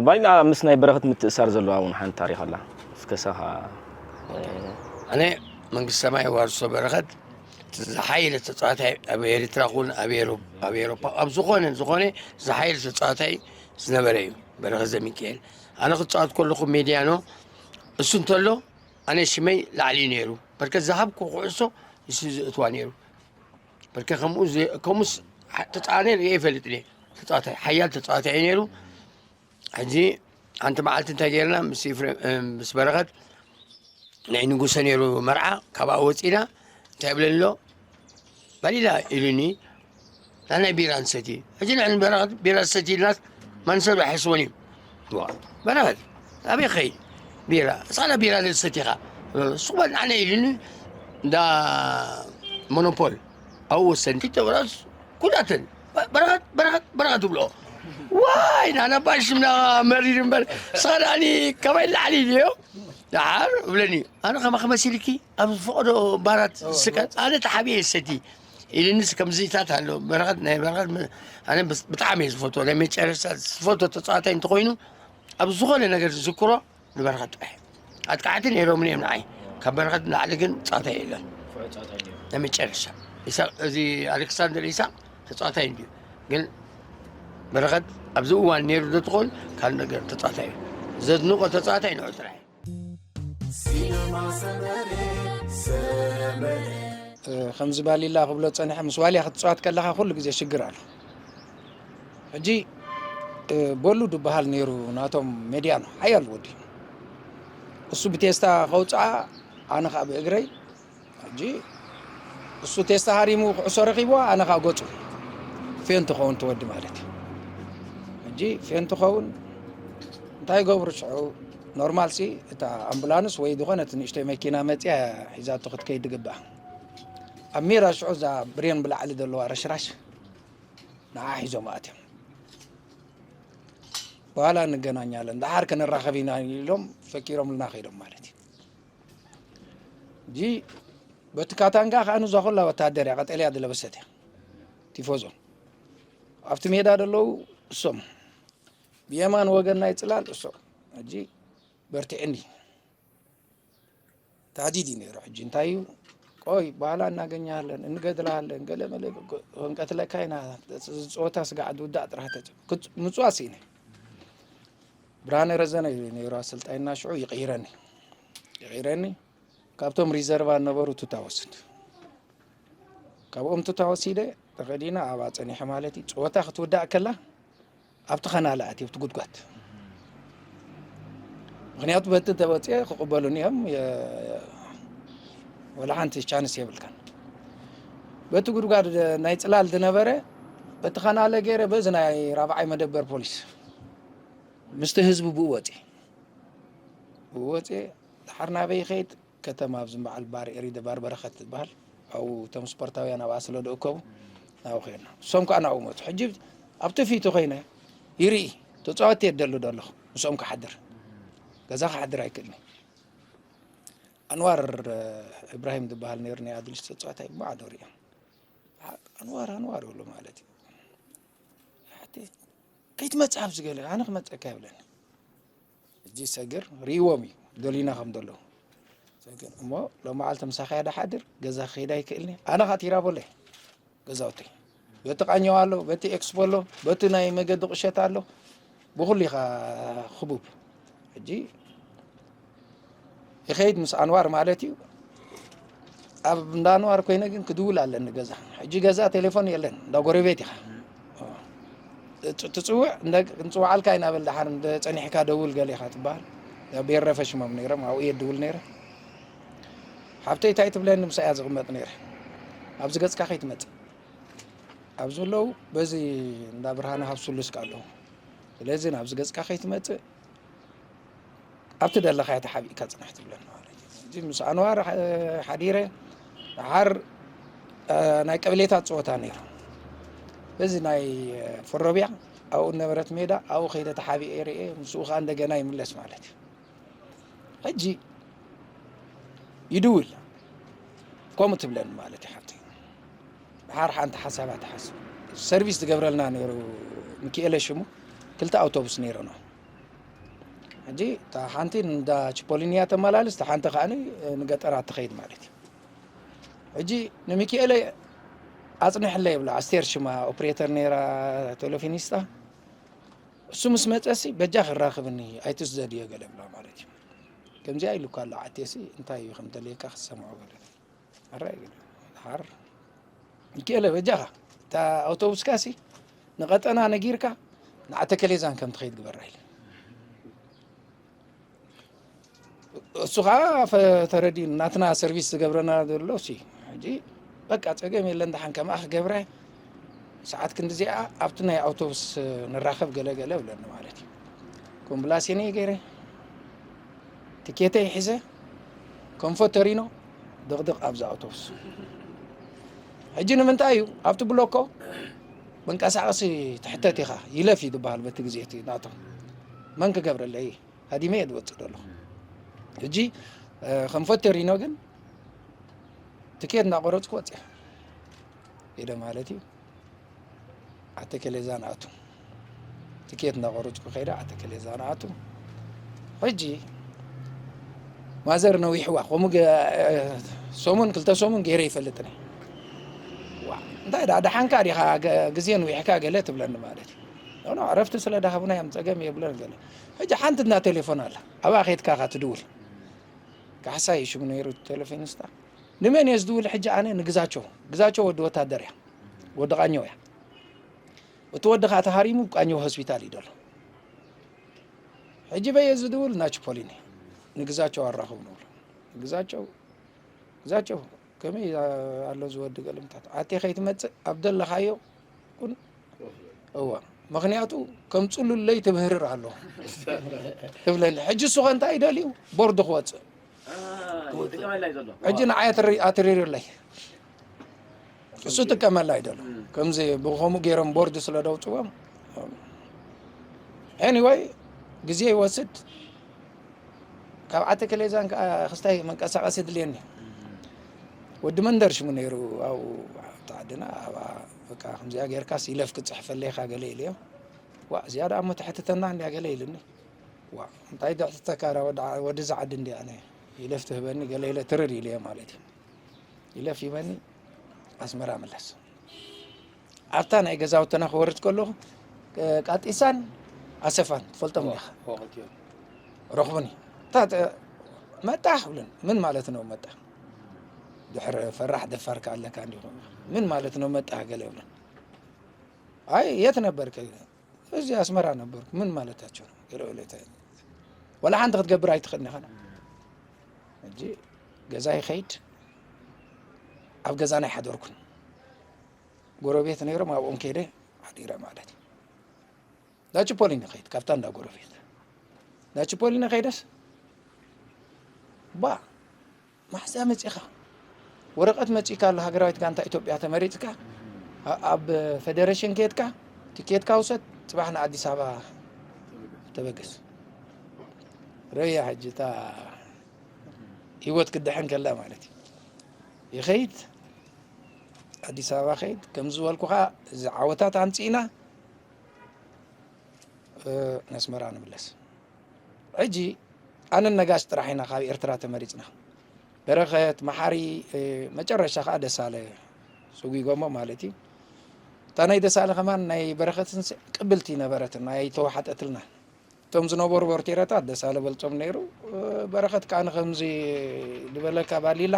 ዋይና ምስ ናይ በረኸት ምትእሳር ዘለዋ እውን ሓንቲ ታሪኽ ኣላ። እስከ ሳኻ ኣነ መንግስቲ ሰማይ ዋርሶ በረኸት ዝሓየለ ተፃዋታይ ኣብ ኤርትራ ኩን ኣብ ኤሮፓ ኣብ ዝኾነ ዝኾነ ዝሓየለ ተፃዋታይ ዝነበረ እዩ። በረኸት ዘሚካኤል ኣነ ክፃወት ከለኹ ሜድያኖ እሱ እንተሎ ኣነ ሽመይ ላዕሊ እዩ ነይሩ። በርከት ዝሃብኩ ኩዕሶ ንሱ ዘእትዋ ነይሩ። በርከ ከምኡ ከምኡስ ተፃዋታይ ርእየ ይፈልጥ እየ። ተፃዋታይ ሓያል ተፃዋታይ እዩ ነይሩ። ሕጂ ሓንቲ መዓልቲ እንታይ ገይርና ምስ ኤፍሬም ምስ በረኸት ናይ ንጉሰ ነይሩ መርዓ ካብኣ ወፂና እንታይ ይብለኒ ኣሎ ባሊላ ኢሉኒ ናናይ ቢራ ንሰቲ ሕጂ ንሕን በረኸት ቢራ ዝሰቲ ኢልናስ ማንሰብ ኣይሕስቦን እዩ በረኸት ኣበይ ኸይ ቢራ እስኻና ቢራ ዘሰቲኻ ሱቕ በል ንዓና ኢሉኒ እንዳ ሞኖፖል ኣብኡ ወሰንቲ ተብራስ ኩላተን በረኸት በረኸት በረኸት ትብልኦ ዋይ ናና ባሽምና መሪር እምበር ስኻ ዳኣኒ ከማይ ላዕሊ ኢልዮ ደሓር እብለኒ ኣነ ከማኺ መሲልኪ ኣብ ዝፈቐዶ ባራት ስቀት ኣነ ተሓቢኤ ሰቲ ኢልንስ ከምዚታት ኣሎ በረኸት ናይ በረኸት ኣነ ብጣዕሚ እየ ዝፈትዎ ናይ መጨረሻ ዝፈትዎ ተፃዋታይ እንተኮይኑ ኣብ ዝኾነ ነገር ዝዝክሮ ንበረኸት ጥራሕ ኣጥቃዕቲ ነይሮም እዮም ንዓይ ካብ በረኸት ንላዕሊ ግን ፃታ የለን ናይ መጨረሻ ኢሳቅ እዚ ኣሌክሳንደር ኢሳቅ ተፃዋታይ እንድዩ ግን በረኸት ኣብዚ እዋን ነይሩ ዶ ትኾን ካልእ ነገር ተፃዋታይ እዩ ዘድንቆ ተፃዋታይ ንዑ ጥራሕ ከምዚ ባሊላ ክብሎ ፀንሐ ምስ ዋልያ ክትፅዋት ከለኻ ኩሉ ግዜ ሽግር ኣሎ ሕጂ ቦሉ ዝበሃል ነይሩ ናቶም ሜድያኖ ሓያል ወዲ እሱ ብቴስታ ከውፅዓ ኣነ ከዓ ብእግረይ ሕጂ እሱ ቴስታ ሃሪሙ ክዕሶ ረኺብዋ ኣነ ከዓ ገፁ ፌንቱ ኸውን ትወዲ ማለት እዩ ሕጂ ፌንቱ ኸውን እንታይ ይገብሩ ሽዑ ኖርማል ሲ እታ ኣምቡላንስ ወይ ዝኾነት ንእሽተይ መኪና መፅያ ሒዛቶ ክትከይድ ዝግብኣ ኣብ ሜዳ ሽዑ እዛ ብሬን ብላዕሊ ዘለዋ ረሽራሽ ንዓ ሒዞም ኣትዮም በኋላ እንገናኛለን ደሓር ክንራኸብ ኢና ኢሎም ፈኪሮምልና ከይዶም ማለት እዩ ጂ በቲ ካታንጋ ከዓ ንዛ ኩላ ወታደር እያ ቀጠልያ ዝለበሰት እያ ቲፎዞ ኣብቲ ሜዳ ዘለዉ እሶም ብየማን ወገን ናይ ፅላል እሶም ሕጂ በርቲዕኒ ታህዲድ እዩ ነይሩ ሕጂ እንታይ እዩ ቆይ በኋላ እናገኛለን እንገድልሃለን ገለ መለ ክንቀትለካ ኢና ዝፀወታ ስጋዕ ዝውዳእ ጥራሕ ምፅዋ ስኢነ ብርሃነ ረዘነ እዩ ነይሩ ኣሰልጣይና ሽዑ ይቕይረኒ ይቕይረኒ ካብቶም ሪዘርቫ ነበሩ ቱታ ወስድ ካብኦም ቱታ ወሲደ ተኸዲነ ኣብኣ ፀኒሐ ማለት እዩ ፀወታ ክትውዳእ ከላ ኣብቲ ኸናለ ኣትየ ኣብቲ ጉድጓድ ምክንያቱ በቲ ተወፅአ ክቕበሉኒ እዮም ወላ ሓንቲ ቻንስ የብልካን በቲ ጉድጓድ ናይ ፅላል ዝነበረ በቲ ኸናለ ገይረ በዚ ናይ ራብዓይ መደበር ፖሊስ ምስቲ ህዝቢ ብኡ ወፅየ ብኡ ወፅየ ድሓር ናበይ ይኸይድ ከተማ ኣብዚ በዓል ባር ኤሪ ደባር በረኸት ዝበሃል ኣብኡ እቶም ስፖርታውያን ኣብኣ ስለ ዝእከቡ ናብኡ ኸይድና እሶም ከዓ ናብኡ መፁ ሕጂ ኣብቲ ፊቱ ኮይነ ይርኢ ተፃወቲ የደሉ ዶ ኣለኹ ምስኦም ክሓድር ገዛ ክሓድር ኣይክእልኒ ኣንዋር እብራሂም ዝበሃል ነይሩ ናይ ኣድልሽ ተፃዋታይ እሞ ዓዶ ሪኦም ኣንዋር ኣንዋር ይብሉ ማለት እዩ ሓቲ ከይትመፅእ ኣብዚ ገለ ኣነ ክመፀካ ይብለኒ ሕጂ ሰግር ርእይዎም እዩ ደሊና ከም ዘለዉ ሰግር እሞ ሎመዓልቲ ምሳኻ እየ ድሓድር ገዛ ክኸይድ ኣይክእልኒ ኣነ ከዓ ቲራቦለ ገዛውተይ በቲ ቃኘው ኣሎ በቲ ኤክስፖ ኣሎ በቲ ናይ መገዲ ቁሸት ኣሎ ብኩሉ ኢኻ ክቡብ ሕጂ ይኸይድ ምስ ኣንዋር ማለት እዩ ኣብ እንዳ ኣንዋር ኮይነ ግን ክድውል ኣለኒ ገዛ ሕጂ ገዛ ቴሌፎን የለን እንዳ ጎረቤት ኢኻ ትፅውዕ ክንፅውዓልካ ኢና በል ደሓር ጸኒሕካ ደውል ገሌኻ ትበሃል ቤረፈ ሽሞም ነይሮም ኣብኡ እየ ድውል ነይረ ሓብተይ እንታይ ትብለኒ ምሳያ ዝቕመጥ ነይረ ኣብዚ ገፅካ ከይትመፅእ ኣብዚ ኣለዉ በዚ እንዳ ብርሃነ ሃብ ስሉስካ ኣለዉ ስለዚ ናብዚ ገፅካ ከይትመፅእ ኣብቲ ደለኻዮ ተሓቢእካ ፅናሕ ትብለኒ ማለት እዩ ሕጂ ምስ ኣንዋር ሓዲረ ደሓር ናይ ቀበሌታት ፀወታ ነይሩ በዚ ናይ ፈሮብያ ኣብኡ ነበረት ሜዳ ኣብኡ ከይደ ተሓቢኤ ርኤ ምስኡ ከዓ እንደገና ይምለስ ማለት እዩ ሕጂ ይድውል ከምኡ ትብለኒ ማለት እዩ ሓብተይ ደሓር ሓንቲ ሓሳባ ትሓስብ ሰርቪስ ዝገብረልና ነይሩ ሚኪኤለ ሽሙ ክልተ ኣውቶቡስ ነይረኖ ሕጂ እታ ሓንቲ ንዳ ቺፖሊንያ ተመላልስ፣ እታ ሓንቲ ከኣ ንገጠራት ትኸይድ ማለት እዩ። ሕጂ ንሚኪኤለ ኣጽንሕለይ ይብላ፣ ኣስቴር ሽማ ኦፕሬተር ነይራ፣ ቴሌፎኒስታ። እሱ ምስ መጸሲ በጃ ክራኽብኒ ኣይትስደድዮ ገለ ብላ ማለት እዩ። ከምዚኣ ኢሉካ ኣሎ ዓቴሲ፣ እንታይ እዩ ከም ደልየካ ክትሰምዖ ገለ። ኣራይ ገለ። ሓር። ሚኪኤለ በጃኻ፣ እታ ኣውቶቡስካሲ ንቐጠና ነጊርካ ንዓተከሌዛን ከም ትኸይድ ግበራ ኢለ። እሱ ኸዓ ፈ-፣ ተረዲኡ ናትና ሰርቪስ ዝገብረና ዘሎ ሲ። ሕጂ በቃ ጸገም የለን፣ ደሓን ከምኣ ክገብረ ሰዓት ክንድዚኣ ኣብቲ ናይ ኣውቶቡስ ንራኸብ ገለ ገለ ብለኒ ማለት እዩ። ኮምብላሴነይ ገይረ፣ ትኬተይ ሒዘ፣ ኮንፎ ተሪኖ፣ ድቕድቕ ኣብዚ ኣውቶቡስ። ሕጂ ንምንታይ እዩ ኣብቲ ብሎኮ መንቀሳቐሲ ትሕተት ኢኻ፣ ይለፍ እዩ ዝበሃል በቲ ግዜ እቲ ናቶም። መን ክገብረለይ? ሃዲመ እየ ዝወጽእ ዘለኹ። ሕጂ፣ እ፣ ከም ፎተሪኖ ግን ትኬት እናቆረጽኩ ወጽየ። ኢለ ማለት እዩ። ኣተከሌዛ ንኣቱ። ትኬት እናቆረጽኩ ከይደ ኣተከሌዛ ንኣቱ። ሕጂ ማዘር ነዊሕዋ፣ ከምኡ ገ-፣ እ፣ ሰሙን ክልተ ሰሙን ገይረ ይፈልጥን እየ። ዋ፣ እንታይ ደኣ ደሓንካ ዲኻ? ገ-፣ ግዜ ነዊሕካ ገለ ትብለኒ ማለት እዩ። ኖ፣ ኖ፣ ዕረፍቲ ስለ ደሃቡና እዮም፣ ጸገም የብለን ገለ። ሕጂ ሓንቲ እንዳ ቴሌፎን ኣላ። ኣብኣ ኬድካ ኢኻ ትድውል። ካሕሳይ እዩ ሽሙ ነይሩ ቴሌፎኒስታ። ንመን እየ ዝድውል ሕጂ ኣነ? ንግዛቸው። ግዛቸው ወዲ ወታደር እያ። ወዲ ቃኘው እያ። እቲ ወዲ ኸዓ ተሃሪሙ ቃኘው ሆስፒታል እዩ ዘሎ። ሕጂ በየ ዝድውል ናችፖሊን እየ። ንግዛቸው ኣራኽቡ ንብሎ። ግዛቸው፣ ግዛቸው፣ ከመይ ኣሎ እዚ ወዲ ገልምታት? ኣቴ ከይትመጽእ ኣብ ደለኻዮ ኩን። እዋ፣ ምኽንያቱ ከም ጽሉለይ ትምህርር ኣሎ ትብለኒ። ሕጂ እሱ ኸ እንታይ ደልዩ? ቦርድ ክወጽእ። አ፣ ይጥቀመላ እዩ ዘሎ። ሕጂ ንዓይ ኣትሪ-፣ ኣትሪርለይ። እሱ ጥቀመላ እዩ ዘሎ። እም። ከምዚ ብኸምኡ ገይሮም ቦርድ ስለ ደውጽዎም። ኤኒወይ፣ ግዜ ይወስድ። ካብ ዓተከሌዛን ከዓ ክስታይ መንቀሳቐሲ ድልየኒ። ወዲ መንደር ሽሙ ነይሩ፣ ኣብኡ ኣብታ ዓድና፣ ኣብኣ በቃ ከምዚኣ ጌርካስ ይለፍ ክጽሕፈለይ ኢኻ ገለ ኢለዮ። ዋእ፣ እዚኣ ደኣ እሞ ተሕትተና እንድያ ገለ ኢሉኒ። ዋእ፣ እንታይ ደሕትተካ ደኣ ወዲ ዓ-፣ ወዲ እዛ ዓዲ እንድያ ኣነ። ይለፍ ትህበኒ ገለ ኢለ ትርር ኢለዮ ማለት እዩ። ይለፍ ሂበኒ ኣስመራ ምለስ። ኣብታ ናይ ገዛውትና ክወርድ ከለኹ፣ እ፣ ቃጢሳን ኣሰፋን ትፈልጦም ዲኻ? እዎ፣ ክልቲኦም። ረኽቡኒ። እታ ተ-፣ መጣ ክብሉን፣ ምን ማለት ነው መጣ? ድሕሪ ፈራሕ ደፋር ከ ኣለካ እንዲኹም። ምን ማለት ነው መጣ ገለ ይብሉን። ኣይ፣ የት ነበርክ? እዚ ኣስመራ ነበርኩ። ምን ማለታቸው ነው? ገለ በለ ተ-፣ ወላ ሓንቲ ክትገብር ኣይትኽእልን ኢኻ። ሕጂ ገዛ ይኸይድ፣ ኣብ ገዛና ኣይሓደርኩን። ጎረቤት ነይሮም፣ ኣብኦም ከይደ ሓዲረ ማለት እዩ። ዳችፖሊኒ ከይድ፣ ካብታ እንዳ ጎረቤት ዳችፖሊኒ ከይደስ፣ ባ፣ ማሕዛ መጺኻ፣ ወረቐት መጺእካ ኣሎ፣ ሃገራዊት ጋንታ ኢትዮጵያ ተመሪጽካ፣ ኣ-፣ ኣብ ፌደሬሽን ከይድካ፣ ትኬትካ ውሰድ፣ ጽባሕ ንኣዲስ ኣበባ ተበገስ። ረያ ሕጂ እታ ህይወት ክድሕን ከላ ማለት እዩ። ይኸይድ፣ ኣዲስ ኣበባ ኸይድ፣ ከም ዝበልኩኻ፣ እዚ ዓወታት ኣምጺእና፣ እ፣ ነስመራ ንምለስ። ሕጂ ኣነን ነጋሽ ጥራሕ ኢና ካብ ኤርትራ ተመሪጽና። በረኸት፣ መሓሪ፣ እ፣ መጨረሻ ኸኣ ደሳለ ሰጒጎሞ ማለት እዩ። እታ ናይ ደሳለ ከማን ናይ በረኸትን ስ-፣ ቅብልቲ ነበረትን፣ ኣይተዋሓጠትልና። እቶም ዝነበሩ ቮርቴራታት ደሳለ በልጾም ነይሩ። በረኸት ከኣ ንኸምዚ ዝበለካ ባሊላ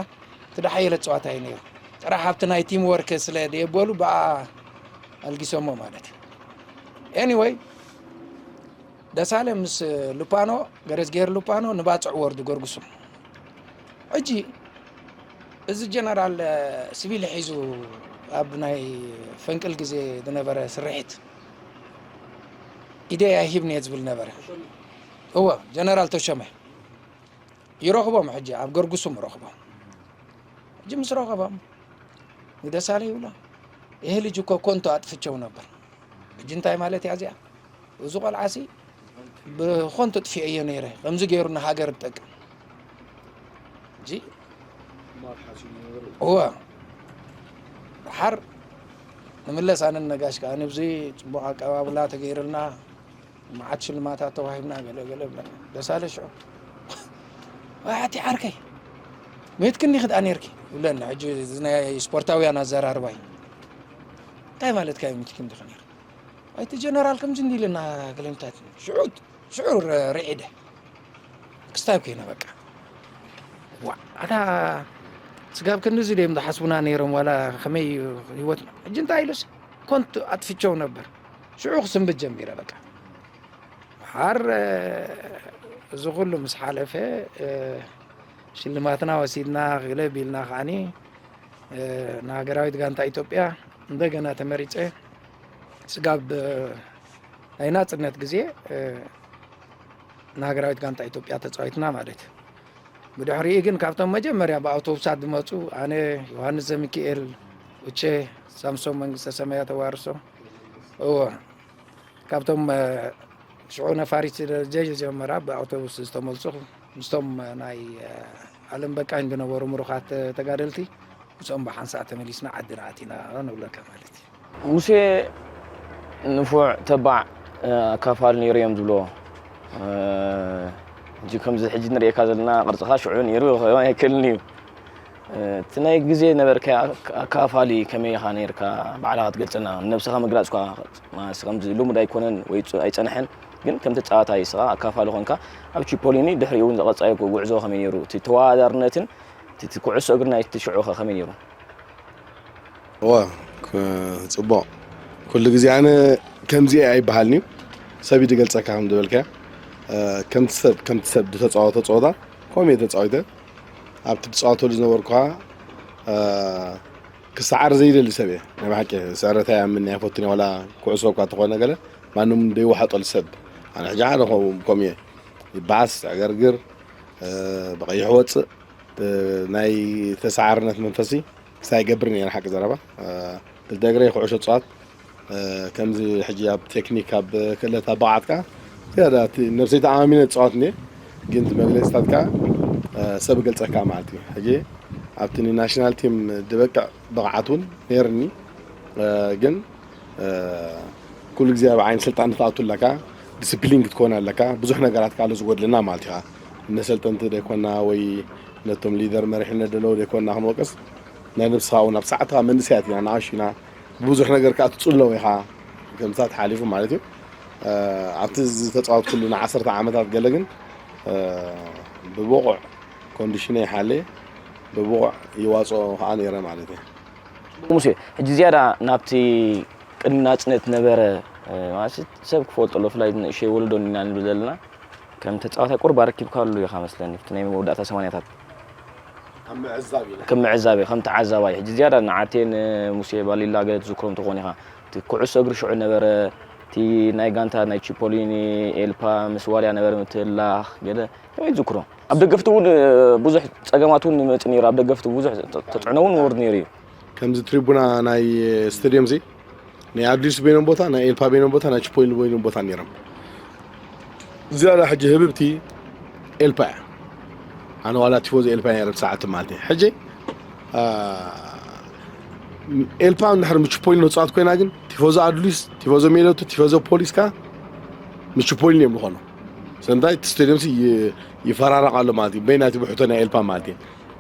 እቲ ደሓየለ ጸዋታ እዩ ነይሩ። ጥራሕ ኣብቲ ናይ ቲም ወርክ ስለ ደየበሉ ብኣ ኣልጊሶሞ ማለት እዩ። ኤኒወይ፣ ደሳለ ምስ ሉፓኖ፣ ገረዝጌር ሉፓኖ ንባጽዕ ወርዱ ገርጉሱ። ሕጂ እዚ ጀነራል ሲቪል ሒዙ ኣብ ናይ ፈንቅል ግዜ ዝነበረ ስርሒት ኢደይ ኣይሂብን እየ ዝብል ነበረ። እወ፣ ጀነራል ተሾመ ይረኽቦም፣ ሕጂ ኣብ ገርጉሱም ይረኽቦም። ሕጂ ምስ ረኸቦም ንደሳለ ይብሎ፣ "ይሄ ልጅ እኮ ኮንቶ አጥፍቼው ነበር።" ሕጂ እንታይ ማለት እያ እዚኣ? እዚ ቆልዓሲ ብኾንቱ ጥፊአዮ ነይረ፣ ከምዚ ገይሩ ንሃገር ዝጠቅም። ሕጂ እወ፣ ደሓር ንምለስ፣ ኣነን ነጋሽ ከኣ ንብዚ ጽቡቕ ኣቀባብላ ተገይሩልና፣ መዓት ሽልማታት ተዋሂብና ገለ ገለ ብለና። ደሳለ ሽዑ፣ "ኣቲ ዓርከይ፣ ሜትክኒ ክድኣ ነርኪ?" ይብለና። ሕጂ እዚ ናይ ስፖርታውያን ኣዘራርባ እዩ። "እንታይ ማለትካ እዩ ሜትክኒ ክነር? ኣይቲ ጀነራል ከምዚ እንዲ ኢልና ገለምታት?" ሽዑ፣ ሽዑ ረ-፣ ርዒደ። ክስታይ ኮይነ በቃ። "ዋ፣ ኣታ ስጋብ ክንድዚ ድዮም ዝሓስቡና ነይሮም ዋላ ከመይ እዩ ህይወትና?" ሕጂ እንታይ ኢሉስ ኮንቱ ኣጥፍቸው ነበር። ሽዑ ክስንብድ ጀሚረ በቃ። ሓር እዚ ኩሉ ምስ ሓለፈ፣ እ፣ ሽልማትና ወሲድና ክለብ ኢልና ከዓኒ፣ እ፣ ንሃገራዊት ጋንታ ኢትዮጵያ እንደገና ተመሪጸ። ስጋብ፣ እ፣ ናይ ናጽነት ግዜ፣ እ፣ ንሃገራዊት ጋንታ ኢትዮጵያ ተጻዊትና ማለት እዩ። ብድሕሪኡ ግን ካብቶም መጀመርያ ብኣውቶቡሳት ዝመጹ ኣነ፣ ዮሃንስ ዘሚካኤል፣ ኡቼ፣ ሳምሶን መንግስተ ሰማያት ተዋርሶ፣ እዎ፣ ካብቶም፣ እ፣ ሽዑ ነፋሪት ደረጃ ጀመራ ብኣውቶቡስ ዝተመልሱ ምስቶም ናይ፣ እ፣ ዓለም በቃኝ ዝነበሩ ምሩኻት ተጋደልቲ ምስኦም ብሓንሳእ ተመሊስና ዓድና ኣቲና ንብለካ ማለት እዩ። ሙሴ ንፉዕ ተባዕ፣ እ፣ ኣካፋሊ ነይሩ እዮም ዝብልዎ። እ፣ ሕጂ ከምዚ ሕጂ ንርእየካ ዘለና ቅርጽኻ ሽዑ ነይሩ ክኸውን ኣይክእልን እዩ። እ፣ እቲ ናይ ግዜ ነበርካዮ ኣካፋሊ ከመይ ኢኻ ነይርካ? ባዕልኻ ክትገልጸልና፣ ንነብስኻ ምግላጽ እኳ ማለት ከምዚ ልሙድ ኣይኮነን ወይ ጸ-፣ ኣይጸንሐን፣ ግን ከም ተጻዋታይ ንስኻ ኣካፋሊ ኮንካ ኣብ ቺፖሊኒ፣ ድሕሪኡ እውን ዝቐጻይ ጉዕዞ ከመይ ነይሩ? እቲ ተወዳዳርነትን እቲ፣ እቲ ኩዕሶ እግሪ ናይቲ ሽዑ ኸ ከመይ ነይሩ? እወ፣ ክ-፣ ጽቡቕ። ኩሉ ግዜ ኣነ ከምዚ እየ ኣይበሃልን እዩ። ሰብ እዩ ዝገልጸካ ከም ዝበልካዮ። እ፣ ከምቲ ሰብ፣ ከምቲ ሰብ ዝተጻወቶ ጸወታ ከምኡ እየ ተጻዊተ። ኣብቲ ዝጻወተሉ ዝነበርኩ ኸኣ፣ እ፣ ክሰዓር ዘይደሊ ሰብ እየ። ናይ ብሓቂ ስዕረት ኣይኣምን፣ ኣይፈቱን እየ። ዋላ ኩዕሶ እኳ እንተኾነ ገለ፣ ማንም ዘይወሓጠሉ ሰብ። ኣነ ሕጂ ሓደ ኸም-፣ ከምኡ እየ። ይበኣስ፣ ዕገርግር፣ እ፣ ብቐይሕ ወጽእ፣ እ፣ ናይ ተሰዓርነት መንፈሲ ክሳይ ይገብር ነይረ፣ ሓቂ ዘረባ። እ፣ ክልተ እግረይ ኩዕሾ እጻወት። እ፣ ከምዚ ሕጂ ኣብ ቴክኒክ፣ ኣብ ክእለት፣ ኣብ ብቕዓት ከኣ ዝያዳ እቲ ነብሰይ ተኣማሚነ እጻወት እኒኤ። ግን እቲ መግለጺታት ከኣ፣ እ፣ ሰብ ይገልጸካ ማለት እዩ። ሕጂ ኣብቲ ንናሽናል ቲም ዝበቅዕ ብቕዓት እውን ነይርኒ። እ፣ ግን፣ እ፣ ኩሉ ግዜ ኣብ ዓይኒ ስልጣን ትኣቱ ኣለካ፣ ዲስፕሊን ክትኮን ኣለካ። ብዙሕ ነገራት ከኣ ኣሎ ዝጎድለና ማለት እዩ። እነ ሰልጠንቲ ደይኮና ወይ ነቶም ሊደር መሪሕነት ደለዉ ደይኮና ክንወቅስ፣ ናይ ነብስኻ እውን ኣብ ሰዓትኻ መንእሰያት ኢና፣ ንኣሽቱ ኢና። ብብዙሕ ነገር ከኣ ትጽለው ኢኻ፣ ከምታት ሓሊፉ ማለት እዩ። እ፣ ኣብቲ ዝተጻወትኩሉ ንዓሰርተ ዓመታት ገለ ግን፣ እ፣ ብብቑዕ ኮንዲሽነይ ሓልየ፣ ብብቑዕ ይዋጽኦ ከኣ ነይረ ማለት እዩ። ሙሴ፣ ሕጂ ዝያዳ ናብቲ ቅድሚ ናጽነት ነበረ፣ እ፣ ማለት ሰብ ክፈልጦ ኣሎ፣ ብፍላይ ንእሽተይ ወለዶ ኢና ንብል ዘለና። ከም ተጻዋታይ ቁሩብ ኣረኪብካሉ ኢኻ መስለኒ፣ ኣብቲ ናይ መወዳእታ ሰማንያታት። ኣብ ምዕዛብ ኢና። ከም ምዕዛብ እየ፣ ከም ተዓዛባይ። ሕጂ ዝያዳ ንዓቴ፣ ንሙሴ ባሊላ ገለ ትዝክሮም ትኾን ኢኻ። እቲ ኩዕሶ እግሪ ሽዑ ነበረ፣ እቲ ናይ ጋንታ ናይ ቺፖሊኒ፣ ኤልፓ፣ ምስ ዋልያ ነበረ ምትህልላኽ፣ ገለ ከመይ ትዝክሮ? ኣብ ደገፍቲ እውን፣ እ፣ ብዙሕ ጸገማት እውን ይመጽእ ነይሩ። ኣብ ደገፍቲ ብዙሕ ተ-፣ ተጽዕኖ እውን ወርድ ነይሩ እዩ። ከምዚ ትሪቡና ናይ ስቴድየም እዚ ናይ ኣዲስ በይኖም ቦታ፣ ናይ ኤልፓ በይኖም ቦታ፣ ናይ ቺፖሊኒ በይኖም ቦታ ነይሮም። ዝያዳ ሕጂ ህብብቲ ኤልፓ እያ። ኣነ ዋላ ቲፎዞ ኤልፓ እየ ነይረ ብሰዓቱ ማለት እዩ። ሕጂ፣ አ፣ ኤልፓ እንድሕር ምስ ቺፖሊኒ ንፃወት ኮይና ግን ቲፎዞ ኣድሊስ፣ ቲፎዞ ሜሎቶ፣ ቲፎዞ ፖሊስ ከኣ ምስ ቺፖሊኒ እዮም ዝኾኑ። ስለምንታይ እቲ ስቴድየምሲ ይ-፣ ይፈራረቕ ኣሎ ማለት እዩ። በይናይ እቲ ብሕቶ ናይ ኤልፓ ማለት እዩ።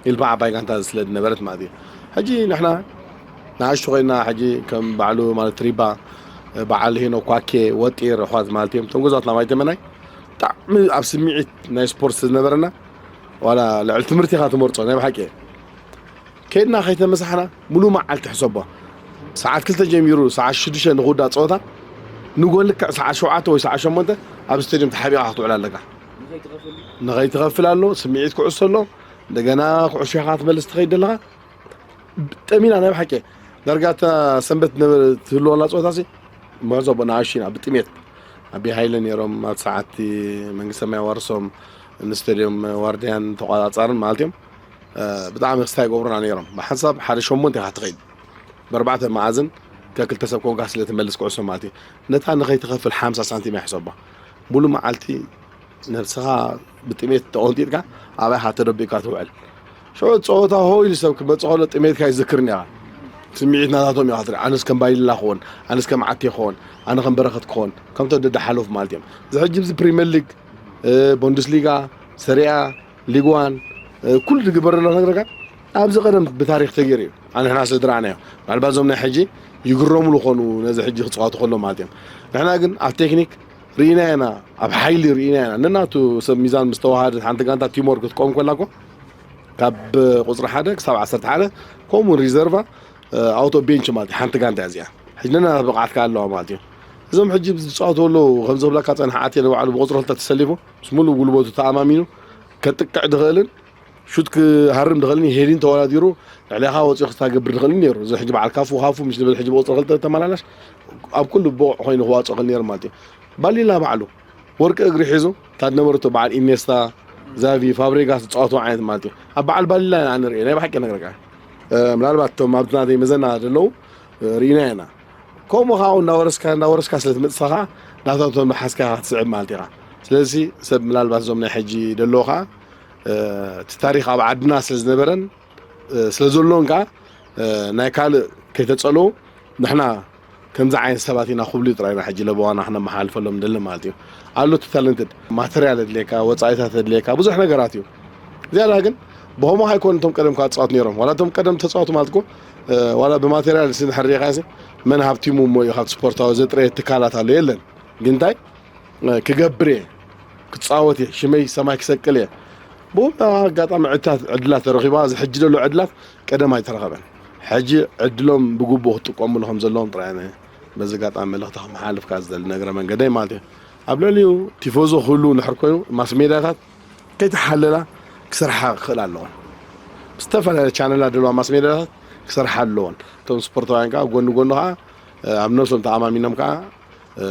ኤልፓ ዓባይ ጋንታ ስለ ዝነበረት ማለት እዩ። ሕጂ ንሕና ንኣሽቱ ኮይና ሕጂ ከም ባዕሉ ማለት ትሪባ፣ በዓል ሄኖክ ኳኬ፣ ወጢር ኣሕዋት ማለት እዮም። እቶም ገዛትና ማይ ተመናይ ብጣዕሚ ኣብ ስምዒት ናይ ስፖርት ስለ ዝነበረና ዋላ ልዕሊ ትምህርቲ ኢኻ ትመርጾ ናይ ብሓቂ። ከይድና ከይተመሳሕና ሙሉ መዓልቲ ሕሰቦ። ሰዓት ክልተ ጀሚሩ ሰዓት ሽዱሽተ ንኽውዳእ ጸወታ ንጎ ልክዕ ሰዓት ሸውዓተ ወይ ሰዓት ሸሞንተ ኣብ ስቴድየም ተሓቢእካ ክትውዕል ኣለካ። ንኸይትኸፍል ኣሎ፣ ስምዒት ኩዕሶ ኣሎ፣ እንደገና ኩዕሾ ኢኻ ክትመልስ ትኸይድ ዘለኻ። ጠሚና ናይ ብሓቂ ዳርጋ እታ ሰንበት ነበ-፣ ትህልወላ ጸወታ ሲ ምህዞ ንኣሽቱ ኢና ብጥሜት። ኣቢ ሃይለ ነይሮም ኣብ ሰዓት መንግስተ ሰማይ ዋርሶም ንስቴድዮም ዋርድያን ተቋጻጻርን ማለት እዮም። እ፣ ብጣዕሚ ክስታይ ይገብሩና ነይሮም። ብሓንሳብ ሓደ ሸሞንተ ኢኻ ትኸይድ። ብኣርባዕተ መኣዝን ከክልተ ሰብ ኮንካ ስለ ትመልስ ኩዕሶ ማለት እዩ። ነታ ንኸይትኸፍል ሓምሳ ሳንቲም እያ ሕሰባ። ሙሉ መዓልቲ ነብስኻ ብጥሜት ተቖንጢጥካ ኣባይ ኢኻ ተደቢእካ ትውዕል። ሽዑ ጸወታ ሆ ኢሉ ሰብ ክመጽእ ከሎ ጥሜትካ ይዝክርን ኢኻ። ስምዒት ናታቶም ኢኻ ትርኢ። ኣነስ ከም ባይላ ክኾን፣ ኣነስ ከም ዓቴ ክኾን፣ ኣነ ከም በረኸት ክኾን፣ ከምቶም ደደሓለፉ ማለት እዮም። እዚ ሕጂ እዚ ፕሪምየር ሊግ፣ እ፣ ቦንደስሊጋ፣ ሰሪኣ፣ ሊግ ዋን፣ እ፣ ኩሉ ዝግበር ዘሎ ክነግረካ ኣብዚ ቀደም ብታሪኽ ተገይሩ እዩ። ኣነ ንሕና ስለ ዝረኣናዮ። ምናልባት እዞም ናይ ሕጂ ይግረሙሉ ኾኑ ነዚ ሕጂ ክፅዋቱ ከሎ ማለት እዮም። ንሕና ግን ኣብ ቴክኒክ ርኢና ኢና፣ ኣብ ሓይሊ ርኢና ኢና። ነናቱ ሰብ ሚዛን ምስ ተዋሃደ ሓንቲ ጋንታ ቲምወርክ ክትቆም ከላ እኮ ካብ ቁፅሪ ሓደ ክሳብ ዓሰርተ ሓደ ከምኡ ሪዘርቫ ኣውቶ ቤንች ማለት እዩ። ሓንቲ ጋንታ እያ እዚኣ። ሕጂ ነና ብቕዓትካ ኣለዋ ማለት እዩ። እዞም ሕጂ ዝፃወቱ ኣለዉ ከምዚ ክብለካ ፀንሓዓት እየ ንባዕሉ ብቁፅሪ ክልተ ተሰሊፉ ምስ ሙሉእ ጉልበቱ ተኣማሚኑ ከጥቅዕ ድኽእልን ሹት ክሃርም ድኽእልን ሄዲን ተወዳዲሩ ልዕሌኻ ወፂኡ ክስታገብር ድኽእልን ነይሩ። እዚ ሕጂ በዓል ካፉ ካፉ ምስ ንብል ሕጂ ብቁፅሪ ክልተ ተመላላሽ ኣብ ኩሉ ብቑዕ ኮይኑ ክዋፅኦ ክእል ነይሩ ማለት እዩ። ባሊላ ባዕሉ ወርቂ እግሪ ሒዙ እታ ዝነበረቶ በዓል ኢኔስታ፣ ዛቪ፣ ፋብሬጋስ ዝፃወትዎ ዓይነት ማለት እዩ። ኣብ በዓል ባሊላ ኢና ንሪኦ ናይ ብሓቂ ነግረካ። እ፣ ምናልባት እቶም ኣብቲ ናተይ መዘና ዘለዉ፣ እ፣ ርኢና ኢና። ከምኡ ከዓ እንዳወረስካ እንዳወረስካ ስለ ትመፅእ ከዓ ናታቶም መሓዝካ ኢኻ ትስዕብ ማለት ኢኻ። ስለዚ ሰብ ምናልባት እዞም ናይ ሕጂ ዘለዉ ከዓ፣ እ፣ እቲ ታሪኽ ኣብ ዓድና ስለ ዝነበረን፣ እ፣ ስለ ዘሎን ከዓ፣ እ፣ ናይ ካልእ ከይተፀልኡ ንሕና ከምዚ ዓይነት ሰባት ኢና ክብሉ ጥራይ ኢና ሕጂ ለበዋና ክነመሓላልፈሎም ንደሊ ማለት እዩ። ኣሎ እቲ ታለንትድ ማተርያል ኣድልየካ፣ ወፃኢታት ኣድልየካ፣ ብዙሕ ነገራት እዩ። ዝያዳ ግን ብኸምኡ ኣይኮን እቶም ቀደም ከዓ ዝፃወቱ ነይሮም። ዋላ እቶም ቀደም ተፃወቱ ማለት እኮ፣ እ፣ ዋላ ብማተርያል ሲ እንድሕር ርኢኻሲ መን ሃብቲሙ እሞ እዩ ካብቲ ስፖርታዊ ዘጥረየ ትካላት ኣሎ የለን። ግን እንታይ፣ እ፣ ክገብር እየ፣ ክፃወት እየ፣ ሽመይ ሰማይ ክሰቅል እየ። ብኡ ኣጋጣሚ ዕድላት፣ ዕድላት ተረኺባ፣ እዚ ሕጂ ዘሎ ዕድላት ቀደም ኣይተረኸበን። ሕጂ ዕድሎም ብግቡእ ክጥቀሙሉ ከም ዘለዎም ጥራይ ኣነ በዚ ኣጋጣሚ መልእኽቲ ከመሓላልፍ ዝደሊ እግረ መንገደይ ማለት እዩ። ኣብ ልዕሊኡ ቲፎዞ ክህሉ እንድሕር ኮይኑ ማስ ሜድያታት ከይተሓለላ ክሰርሓ ክኽእላ ኣለወን። ዝተፈላለያ ቻነላት ዘለዋ ማስ ሜድያታት ክሰርሓ ኣለወን። እቶም ስፖርታውያን ከዓ ጎኒ ጎኒ ከዓ፣ እ፣ ኣብ ነብሶም ተኣማሚኖም ከዓ፣ እ፣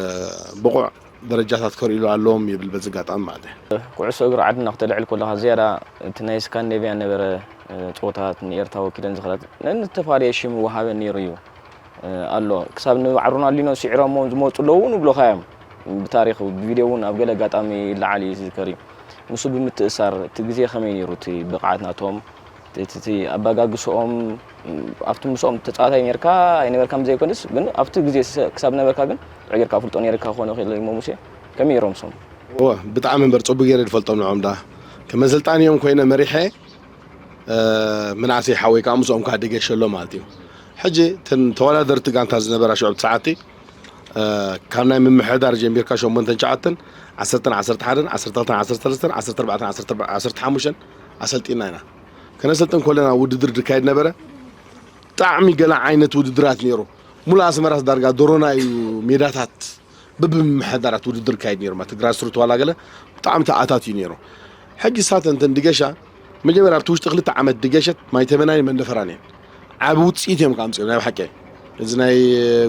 ብቑዕ ደረጃታት ከርእሉ ኣለዎም ይብል በዚ ኣጋጣሚ ማለት እዩ። ኩዕሶ እግሪ ዓድና ክተልዕል ከለኻ ዝያዳ እቲ ናይ ስካንዲኔቭያን ነበረ፣ እ፣ ጸወታት ንኤርትራ ወኪለን ዝኸዳ ነንተፋለየ ሽም ወሃበን ነይሩ እዩ። እ፣ ኣሎ። ክሳብ ንበዓል ሮናልዲኖ ስዒሮሞ ዝመጹ ኣለዉ ንብሎኻ እዮም። ብታሪኽ ብቪድዮ እውን ኣብ ገለ ኣጋጣሚ ይለዓል እዩ ዝዝከር እዩ። ንሱ ብምትእሳር እቲ ግዜ ከመይ ነይሩ እቲ ብቕዓት ናቶም? እቲ፣ እቲ፣ እቲ ኣበጋግስኦም ኣብቲ ምስኦም ተጻዋታይ ነርካ ኣይነበርካን ዘይኮነስ ግን ኣብቲ ግዜ ስ-፣ ክሳብ ነበርካ ግን ጥዑይ ጌርካ ኣፍልጦ ነርካ ክኾኑ ይኽእል እሞ ሙሴ ከመይ ነይሮም እሶም? እወ፣ ብጣዕሚ እምበር ጽቡቅ ገይረ ዝፈልጦም ንዖም ዳ። ከም ኣሰልጣኒ እዮም ኮይነ መሪሐ፣ እ፣ ምንኣሰይ ሓወይ ከዓ ምስኦም ከዓ ደገሸ ኣሎ ማለት እዩ። ሕጂ እተን ተወዳደርቲ ጋንታ ዝነበራ ሽዑ ብቲ ሰዓቲ፣ እ፣ ካብ ናይ ምምሕዳር ጀሚርካ ሸሞንተን ትሽዓተን፣ ዓሰርተን ዓሰርተ ሓደን፣ ዓሰርተ ክልተን ዓሰርተ ሰለስተን፣ ዓሰርተ ኣርባዕተን ዓሰርተ ሓሙሽተን ኣሰልጢና ኢና። ከነሰልጥን ከለና ውድድር ዝካየድ ነበረ። ብጣዕሚ ገለ ዓይነት ውድድራት ነይሩ። ሙሉእ ኣስመራስ ዳርጋ ዶሮና እዩ ሜዳታት በብምምሕዳራት ውድድር ይካየድ ነይሩ። ማለት ግራስሩት ዋላ ገለ ብጣዕሚ ተኣታት እዩ ነይሩ። ሕጂ ሳተን እተን ድገሻ መጀመርያ ኣብቲ ውሽጢ ክልተ ዓመት ድገሸት ማይ ተመናይን መንደፈራን እየን። ዓቢ ውፅኢት እዮም ከምፅኦም ናይ ብሓቂ። እዚ ናይ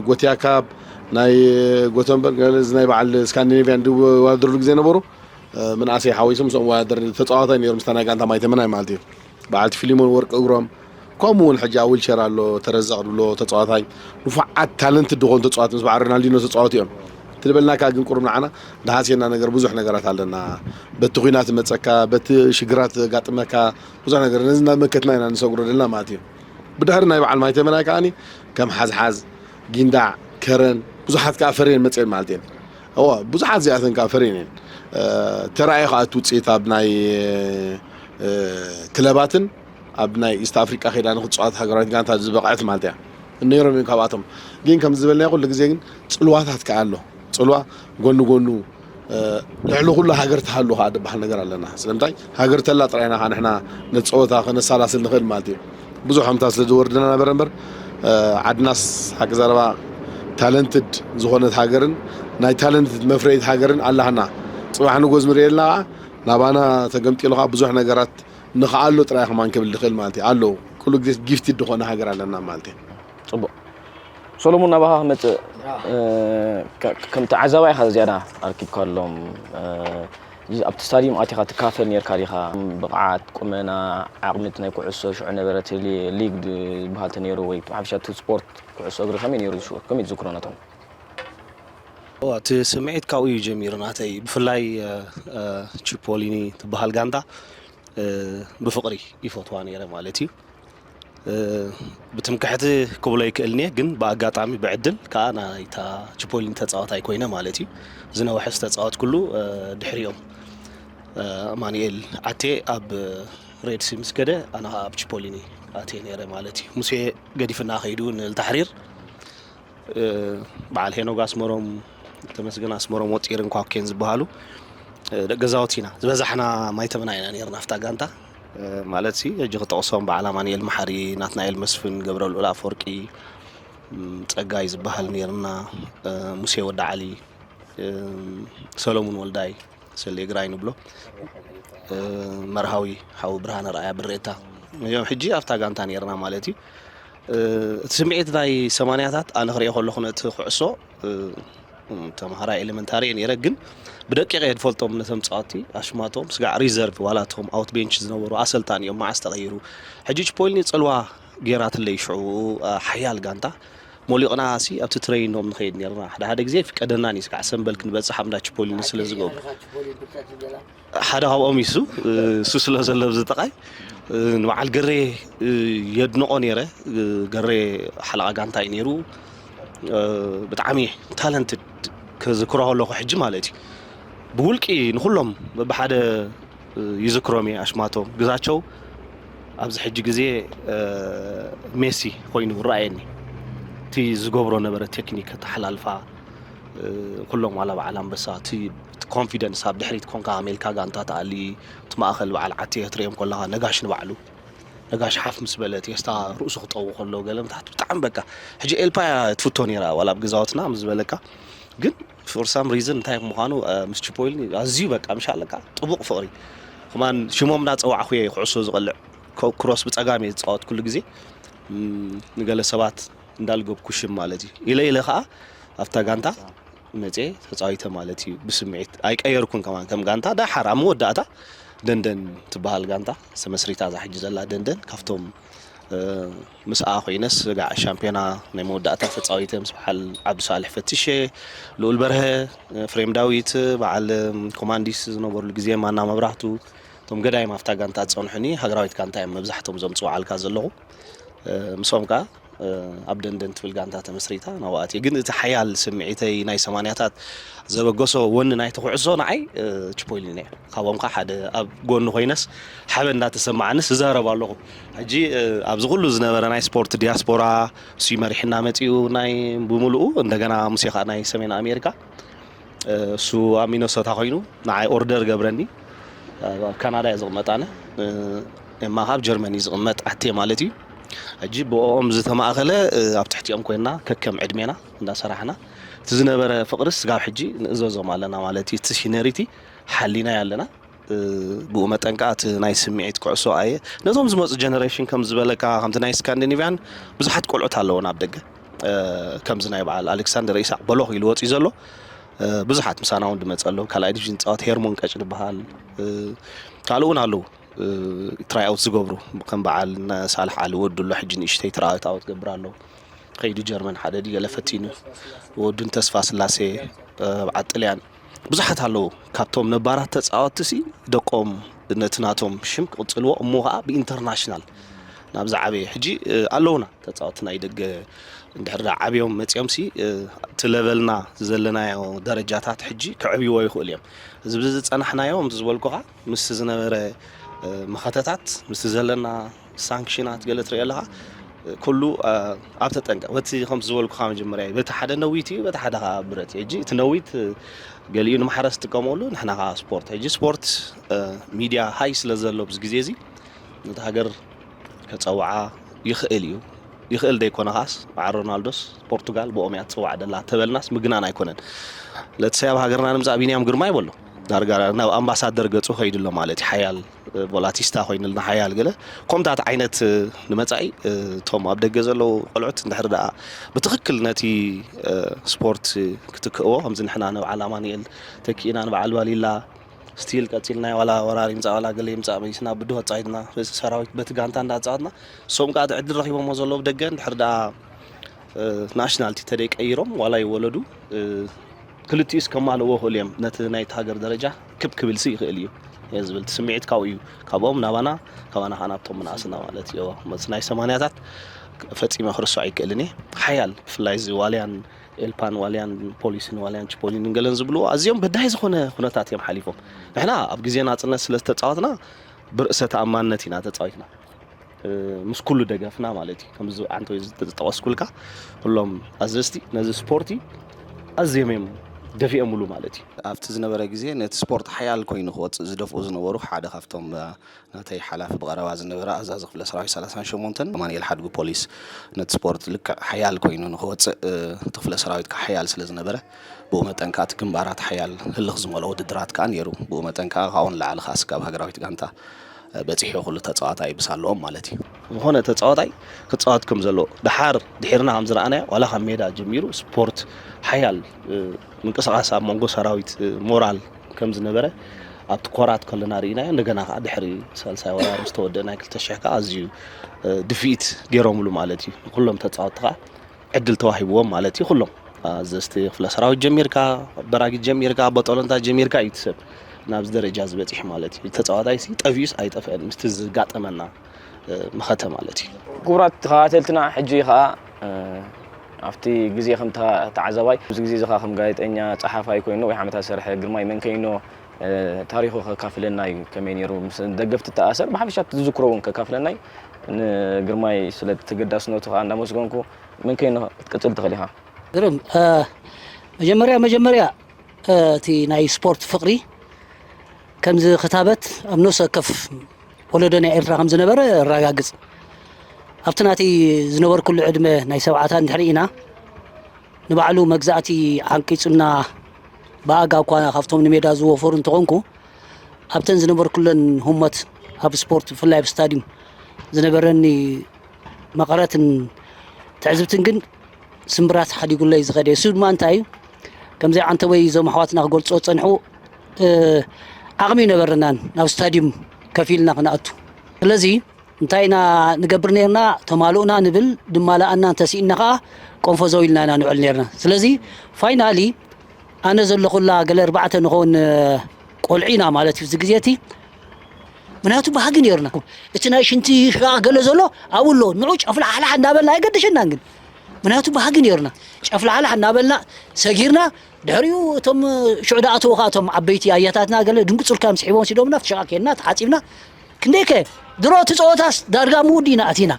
ጎትያ ካፕ፣ ናይ ጎተንበርግ፣ እዚ ናይ በዓል ስካንዲኔቭያን ዝወዳደርሉ ግዜ ነበሩ። እ፣ ምንኣሰይ ሓዊሱ ምስኦም ወዳደር ተፃዋታይ ነይሩ ምስታ ናይ ጋንታ ማይ ተመናይ ማለት እዩ። በዓልቲ ፊሊሞን ወርቂ እግሮም፣ ከምኡ እውን ሕጂ ኣብ ዊልቸር ኣሎ ተረዛቕ ዝብሎ ተፃዋታይ፣ ንፉዓት ታለንት ዝኾኑ ተፃዋት ምስ በዓል ሮናልዲኖ ተፃወቱ እዮም። እቲ ዝበልናካ ግን ቁሩብ ንዓና ዝሃስየና ነገር ብዙሕ ነገራት ኣለና። በቲ ኲናት መፀካ፣ በቲ ሽግራት ጋጥመካ ብዙሕ ነገር ነዚ እናመከትና ኢና ንሰግሮ ዘለና ማለት እዩ። ብድሕሪ ናይ በዓል ማይ ተመናይ ከዓኒ ከም ሓዝሓዝ፣ ጊንዳዕ፣ ከረን ብዙሓት ከዓ ፈርየን መፅየን ማለት እየን። እዋ ብዙሓት እዚኣተን ከዓ ፈርየን እየን። እ፣ ተራእየ ከዓ እቲ ውፅኢት ኣብ ናይ፣ እ፣ ክለባትን ኣብ ናይ ኢስት ኣፍሪቃ ከይዳ ንክትፃወት ሃገራዊት ጋንታ ዝበቕዐት ማለት እያ። ነይሮም እዮም ካብኣቶም። ግን ከም ዝበልናዮ ኩሉ ግዜ ግን ፅልዋታት ከዓ ኣሎ። ፅልዋ ጎኒ ጎኑ፣ እ፣ ልዕሊ ኩሉ ሃገር ትሃሉ ከዓ ዝበሃል ነገር ኣለና። ስለምንታይ ሃገር ተላ ጥራይ ኢና ከዓ ንሕና ነቲ ፀወታ ከነሳላስል ንኽእል ማለት እዩ። ብዙሕ ከምታ ስለ ዝወርደና ነበረ እምበር፣ እ፣ ዓድናስ ሓቂ ዘረባ ታለንትድ ዝኾነት ሃገርን ናይ ታለንት መፍረይት ሃገርን ኣላህና። ፅባሕ ንጎ ዝምርእየልና ከዓ ናባና ተገምጢሉ ከዓ ብዙሕ ነገራት ንኽኣሎ ጥራይ ከማን ክብል ዝኽእል ማለት እዩ። ኣለዉ። ኩሉ ግዜ ጊፍትድ ዝኾነ ሃገር ኣለና ማለት እዩ። ጽቡቕ። ሰሎሞን፣ ናባኻ ክመጽእ፣ እ፣ ከ-፣ ከም ተዓዛባይ ኢኻ ዝያዳ ኣርኪብካሎም። እ፣ እዚ ኣብቲ ስታድዩም ኣቲኻ ትካፈል ኔርካ ዲኻ? ብቕዓት፣ ቁመና፣ ዓቕሚ እቲ ናይ ኩዕሶ ሽዑ ነበረ፣ እቲ ሊ-፣ ሊግ ድ-፣ ዝበሃል ተነይሩ ወይ ብሓፈሻ እቲ ስፖርት ኩዕሶ እግሪ ከመይ ነይሩ? ዝሽ-፣ ከመይ ትዝክሮ ነቶም? እዋ፣ እቲ ስምዒት ካብኡ እዩ ጀሚሩ ናተይ። ብፍላይ፣ እ፣ እ፣ ቺፖሊኒ ትበሃል ጋንታ፣ እ፣ ብፍቕሪ ይፈትዋ ነይረ ማለት እዩ። ብትምክሕቲ ክብሎ ይክእልኒ፣ ግን ብኣጋጣሚ ብዕድል ከዓ ናይታ ቺፖሊኒ ተፃዋታይ ኮይነ ማለት እዩ። ዝነውሐ ዝተፃወትኩሉ ድሕሪኦም ኣማኑኤል ዓቴ ኣብ ሬድሲ ምስ ከደ፣ ኣነ ከዓ ኣብ ቺፖሊኒ ኣትየ ነይረ ማለት እዩ። ሙሴ ገዲፍና ከይዱ ንልታሕሪር፣ በዓል ሄኖግ ኣስመሮም፣ ተመስገን ኣስመሮም፣ ወጢርን ኳኩኬን ዝበሃሉ ደቂ ገዛውቲ ኢና። ዝበዛሕና ማይተምና ኢና ነይርና ኣብታ ጋንታ። ማለት ሲ ሕጂ ክጠቕሶም በዓል ኣማኑኤል መሓሪ፣ ናትናኤል መስፍን፣ ገብረልኡል ኣፈወርቂ፣ ጸጋይ ዝበሃል ነይርና፣ ሙሴ ወዲ ዓሊ፣ ሰሎሙን ወልዳይ፣ ሰሌ ግራይ ንብሎ፣ መርሃዊ ሓው ብርሃነ ረኣያ ብሬታ እዮም። ሕጂ ኣብታ ጋንታ ነይርና ማለት እዩ። እቲ ስምዒት ናይ ሰማንያታት ኣነ ክሪኦ ከለኹ ነቲ ኩዕሶ ተምሃራይ ኤሌመንታሪ እየ ነይረ፣ ግን ብደቂቕ እየ ዝፈልጦም ነቶም ጻወቲ ኣሽማቶም። ስጋዕ ሪዘርቭ ዋላ እቶም ኣውት ቤንች ዝነበሩ ኣሰልጣኒ እዮም፣ መዓስ ተቐይሩ። ሕጂ ቺፖሊኒ ጽልዋ ጌራትለይ ሽዑ፣ ሓያል ጋንታ ሞሊቕና ሲ ኣብቲ ትሬይን ንኦም ንኸይድ ነርና። ሓደ ሓደ ግዜ ፍቀደናን እዩ፣ ስጋዕ ሰምበል ክንበጽሕ ኣብ እንዳ ቺፖሊኒ ስለ ዝገብሩ። ሓደ ካብኦም እዩ እሱ። እሱ ስለ ዘሎ ኣብዚ ጥቓይ ንበዓል ገሬ የድንቖ ነይረ። ገሬ ሓለቓ ጋንታ እዩ ነይሩ። ብጣዕሚ ታለንትድ፣ ክዝክሮ ከለኹ ሕጂ ማለት እዩ። ብውልቂ ንኹሎም በብሓደ ይዝክሮም እየ። ኣሽማቶም፣ ግዛቸው ኣብዚ ሕጂ ግዜ ሜሲ ኮይኑ ይረኣየኒ። እቲ ዝገብሮ ነበረ ቴክኒክ ኣተሓላልፋ፣ ኩሎም ዋላ በዓል ኣንበሳ፣ እቲ ኮንፊደንስ፣ ኣብ ድሕሪት ኮንካ ኣሜልካ ጋንታ ተኣሊ፣ እቲ ማእኸል በዓል ዓቴ ክትሪኦም ከለኻ፣ ነጋሽ ንባዕሉ፣ ነጋሽ ሓፍ ምስ በለ፣ ቴስታ ርእሱ ክጠው ከሎ፣ ገለ ምታት ብጣዕሚ በቃ። ሕጂ ኤልፓ እያ ትፍቶ ነይራ፣ ዋላ ኣብ ገዛውትና ምስ ዝበለካ፣ ግን for some reason እንታይ ምዃኑ ምስ ቺፖሊኒ ኣዝዩ በቃ ምሽ ኣለካ ጥቡቕ ፍቕሪ። ከማን ሽሞም እንዳጸዋዕኹ እየ ኩዕሶ ዝቐልዕ። ክሮስ ብጸጋም እየ ዝጻወት ኩሉ ግዜ፣ ንገለ ሰባት እንዳልገብኩ ሽም ማለት እዩ። ኢለ ኢለ ከኣ ኣብታ ጋንታ መጽየ ተጻዊተ ማለት እዩ። ብስምዒት ኣይቀየርኩን ከማን ከም ጋንታ። ዳሓር ኣብ መወዳእታ ደንደን ትበሃል ጋንታ ተመስሪታ፣ እዛ ሕጂ ዘላ ደንደን፣ ካብቶም ምስኣ ኮይነስ ስጋዕ ሻምፒዮና ናይ መወዳእታ ተጻዊተ ምስ በዓል ዓብዱ ሳልሕ ፈትሸ፣ ልኡል በርሀ፣ ፍሬም ዳዊት፣ በዓል ኮማንዲስ ዝነበሩሉ ግዜ፣ ማና መብራህቱ፣ እቶም ገዳይም ኣብታ ጋንታ ዝጸንሑኒ። ሃገራዊት ጋንታ እዮም መብዛሕቶም እዞም ጽውዓልካ ዘለኹ። ምስኦም ከኣ ኣብ ደንደን ትብል ጋንታ ተመስሪታ ናብኣ ኣትየ። ግን እቲ ሓያል ስምዒተይ ናይ ሰማንያታት ዘበገሶ ወኒ ናይቲ ኩዕሶ ንዓይ ቺፖሊኒ እያ። ካብኦም ከኣ ሓደ ኣብ ጎኒ ኮይነስ ሓበን እንዳተሰማዓንስ እዛረብ ኣለኹ። ሕጂ ኣብዚ ኩሉ ዝነበረ ናይ ስፖርት ዲያስፖራ እሱ መሪሕና መጺኡ ናይ ብምሉኡ፣ እንደገና ሙሴ ከኣ ናይ ሰሜን ኣሜሪካ፣ እሱ ኣብ ሚነሶታ ኮይኑ ንዓይ ኦርደር ገብረኒ። ኣብ ካናዳ እየ ዝቕመጥ ኣነ፣ ኤማ ካብ ጀርመን እዩ ዝቕመጥ፣ ዓቴ ማለት እዩ። ሕጂ ብኦም ዝተማእኸለ ኣብ ትሕቲኦም ኮይና ከከም ዕድሜና እንዳሰራሕና፣ እቲ ዝነበረ ፍቕርስ ስጋብ ሕጂ ንእዘዞም ኣለና ማለት እዩ። እቲ ሲነሪቲ ሓሊናዮ ኣለና። ብኡ መጠን ከኣ እቲ ናይ ስምዒት ኩዕሶ ኣየ ነቶም ዝመፁ ጀነሬሽን ከም ዝበለካ፣ ከምቲ ናይ ስካንዲኒቪያን ብዙሓት ቆልዑት ኣለዎ ናብ ደገ፣ ከምዚ ናይ በዓል ኣሌክሳንደር ኢሳቅ በሎኽ ኢሉ ወፂኡ ዘሎ። ብዙሓት ምሳና እውን ድመፀ ኣለዉ። ካልኣይ ዲቪዥን ዝፃወት ሄርሞን ቀጭ ዝበሃል፣ ካልእ እውን ኣለዉ። ትራይ ኣውት ዝገብሩ ከም በዓል ሳልሕ ዓሊ ወዱ ኣሎ። ሕጂ ንእሽተይ ትራይ ኣውት ገብር ኣሎ። ከይዱ ጀርመን ሓደ ድዩ ገለ ፈቲኑ። ወዱን ተስፋ ስላሴ፣ በዓል ጥልያን ብዙሓት ኣለዉ። ካብቶም ነባራት ተፃወትቲ ሲ ደቆም ነቲ ናቶም ሽም ክቕፅልዎ፣ እሞ ከዓ ብኢንተርናሽናል ናብዚ ዓበየ። ሕጂ ኣለዉና ተፃወትቲ ናይ ደገ፣ እንድሕር ደኣ ዓብዮም መፂኦም ሲ እቲ ለቨልና ዘለናዮ ደረጃታት ሕጂ ክዕብይዎ ይኽእሉ እዮም። እዚ ብዚ ዝፀናሕናዮ ከምቲ ዝበልኩኻ ምስ ዝነበረ መኸተታት፣ ምስ ዘለና ሳንክሽናት ገለ ትሪኦ ኣለኻ፣ ኩሉ ኣብ ተጠንቀቕ። በቲ ከምቲ ዝበልኩኻ መጀመርያ እዩ፣ በቲ ሓደ ነዊት እዩ፣ በቲ ሓደ ከዓ ብረት እዩ። ሕጂ እቲ ነዊት ገሊኡ ንማሕረስ ዝጥቀመሉ፣ ንሕና ከዓ ስፖርት። ሕጂ ስፖርት ሚድያ ሃይ ስለ ዘሎ ኣብዚ ግዜ እዚ ነቲ ሃገር ከጸውዓ ይኽእል እዩ። ይኽእል ደይኮነ ከኣስ በዓል ሮናልዶስ ፖርቱጋል ብኦም እያ ትጽዋዕ ደላ ተበልናስ ምግናን ኣይኮነን። ለትሰይ ኣብ ሃገርና ንምጻእ ቢንያም ግርማ ይበሎ። ዳርጋ ናብ ኣምባሳደር ገጹ ከይዱ ኣሎ ማለት እዩ። ሓያል ቮላቲስታ ኮይኑልና ሓያል ገለ ከምታት ዓይነት ንመጻኢ እቶም ኣብ ደገ ዘለዉ ቆልዑት እንድሕር ደኣ ብትኽክል ነቲ ስፖርት ክትክእዎ ከምዚ ንሕና ንበዓል ኣማኑኤል ተኪእና ንበዓል ባሊላ ስቲል ቀጺልና ዋላ ወራር ይምጻእ ዋላ ገለ ይምጻእ መሊስና ብድሆት ጻዊትና ሰራዊት በቲ ጋንታ እንዳጻወትና እሶም ከኣ እቲ ዕድል ረኺቦሞ ዘለዉ ብደገ እንድሕር ደኣ ናሽናልቲ ተደይ ቀይሮም ዋላ ይወለዱ ክልቲኡስ ከማልእዎ ክእሉ እዮም። ነቲ ናይቲ ሃገር ደረጃ ክብ ክብልሲ ይኽእል እዩ። እየ ዝብል። እቲ ስምዒት ካብኡ እዩ፣ ካብኦም ናባና፣ ካባና ከዓ ናብቶም ምንኣስና ማለት እዩ። መስ ናይ ሰማንያታት ፈጺመ ክርስዖ ኣይክእልን እየ። ሓያል፣ ብፍላይ እዚ ዋልያን ኤልፓን ዋልያን ፖሊስን ዋልያን ቺፖሊንን ገለን ዝብልዎ ኣዝዮም በዳሂ ዝኾነ ኩነታት እዮም ሓሊፎም። ንሕና ኣብ ግዜ ናጽነት ስለ ዝተጻወትና ብርእሰ ተኣማንነት ኢና ተጻዊትና። ምስ ኩሉ ደገፍና ማለት እዩ። ከምዚ ዓንተወይ ዝተጠቐስኩልካ፣ ኩሎም ኣዘዝቲ ነዚ ስፖርቲ ኣዝዮም እዮም ደፊኦምሉ ማለት እዩ። ኣብቲ ዝነበረ ግዜ ነቲ ስፖርት ሓያል ኮይኑ ክወፅእ ዝደፍኡ ዝነበሩ ሓደ ካብቶም ናተይ ሓላፊ ብቐረባ ዝነበረ ኣዛዚ ክፍለ ሰራዊት ሰላሳን ሸሞንተን ኣማኑኤል ሓድጉ ፖሊስ፣ ነቲ ስፖርት ልክዕ ሓያል ኮይኑ ንክወፅእ እቲ ክፍለ ሰራዊት ከዓ ሓያል ስለ ዝነበረ፣ ብኡ መጠን ከዓ እቲ ግንባራት ሓያል ህልኽ ዝመልኦ ውድድራት ከዓ ነይሩ። ብኡ መጠን ከዓ ካብኡ ንላዕሊ ከዓ ስጋብ ሃገራዊት ጋንታ በፂሑ ኩሉ ተፃዋታይ ብሳለኦም ማለት እዩ። ዝኾነ ተፃዋታይ ክፃወት ከም ዘለዎ ደሓር ድሒርና ከም ዝረኣናዮ፣ ዋላ ካብ ሜዳ ጀሚሩ ስፖርት ሓያል ምንቅስቃስ ኣብ መንጎ ሰራዊት ሞራል ከም ዝነበረ ኣብቲ ኮራት ከለና ርኢናዮ። እንደገና ከዓ ድሕሪ ሳልሳይ ወራር ምስ ተወደአ ናይ ክልተ ሽሕ ከዓ ኣዝዩ ድፍኢት ገይሮምሉ ማለት እዩ። ኩሎም ተፃወትቲ ከዓ ዕድል ተዋሂብዎም ማለት እዩ። ኩሎም ኣዘዝቲ ክፍለ ሰራዊት ጀሚርካ፣ በራጊት ጀሚርካ፣ ቦጦሎንታ ጀሚርካ እዩ እቲ ሰብ ናብዚ ደረጃ ዝበፂሕ ማለት እዩ። ተፃዋታይ ሲ ጠፊኡስ ኣይጠፍአን ምስቲ ዝጋጠመና መኸተ ማለት እዩ። ክቡራት ተኸታተልትና፣ ሕጂ ኸዓ ኣብቲ ግዜ ከም ተዓዛባይ፣ ኣብዚ ግዜ እዚ ኸዓ ከም ጋዜጠኛ፣ ጸሓፋይ ኮይኑ ነዊሕ ዓመታት ዝሰርሐ ግርማይ መንከይኖ ታሪኹ ከካፍለና እዩ። ከመይ ነይሩ ምስ ደገፍቲ ተኣሰር፣ ብሓፈሻ ትዝክሮ እውን ከካፍለና እዩ። ንግርማይ ስለ ተገዳስነቱ ኸዓ እንዳመስገንኩ፣ መንከይኖ ክትቅጽል ትኽእል ኢኻ። ግርም፣ መጀመርያ መጀመርያ እቲ ናይ ስፖርት ፍቕሪ ከምዚ ክታበት ኣብ ነፍሲ ወከፍ ወለዶ ናይ ኤርትራ ከም ዝነበረ የረጋግጽ። ኣብቲ ናተይ ዝነበርኩሉ ዕድመ ናይ ሰብዓታት እንድሕር ኢና፣ ንባዕሉ መግዛእቲ ዓንቂጹና፣ ብኣጋ እኳ ካብቶም ንሜዳ ዝወፈሩ እንተኾንኩ፣ ኣብተን ዝነበርኩለን ህሞት ኣብ ስፖርት፣ ብፍላይ ኣብ ስታድዩም ዝነበረኒ መቐረትን ትዕዝብትን ግን ስምብራት ሓዲጉለይ ዝኸደ። እሱ ድማ እንታይ እዩ? ከምዚ ዓንተወይ እዞም ኣሕዋትና ክገልጽዎ ዝጸንሑ፣ ዓቕሚ ይነበረናን ናብ ስታድዩም ከፊልና ክነኣቱ። ስለዚ እንታይ ኢና ንገብር ነርና? ተማልኡና ንብል፣ ድማልኣና እንተስኢንና ኸዓ ቆንፎ ዘው ኢልና ኢና ንውዕል ነርና። ስለዚ ፋይናሊ ኣነ ዘለኹላ ገለ ኣርባዕተ ንኸውን ቆልዑ ኢና ማለት እዩ። እዚ ግዜ እቲ ምክንያቱ ባህጊ ነርና። እቲ ናይ ሽንቲ ሽቓቕ ገለ ዘሎ ኣብኡ ኣሎ። ንዑ ጨፍላሕላሕ እናበልና ኣይገደሸናን ግን ምክንያቱ ባህጊ ነርና። ጨፍላሕላሕ እናበልና ሰጊርና፣ ድሕሪኡ እቶም ሽዑ ዝኣተዉ ኸዓ እቶም ዓበይቲ ኣያታትና ገለ ድንጉጽ ኢልካ ምስ ሒቦም ሲዶምና፣ ሽቓቕ ኬድና፣ ተሓጺብና። ክንደይከ ድሮ እቲ ጸወታስ ዳርጋ ኣብ ምውዲ ኢና ኣቲና።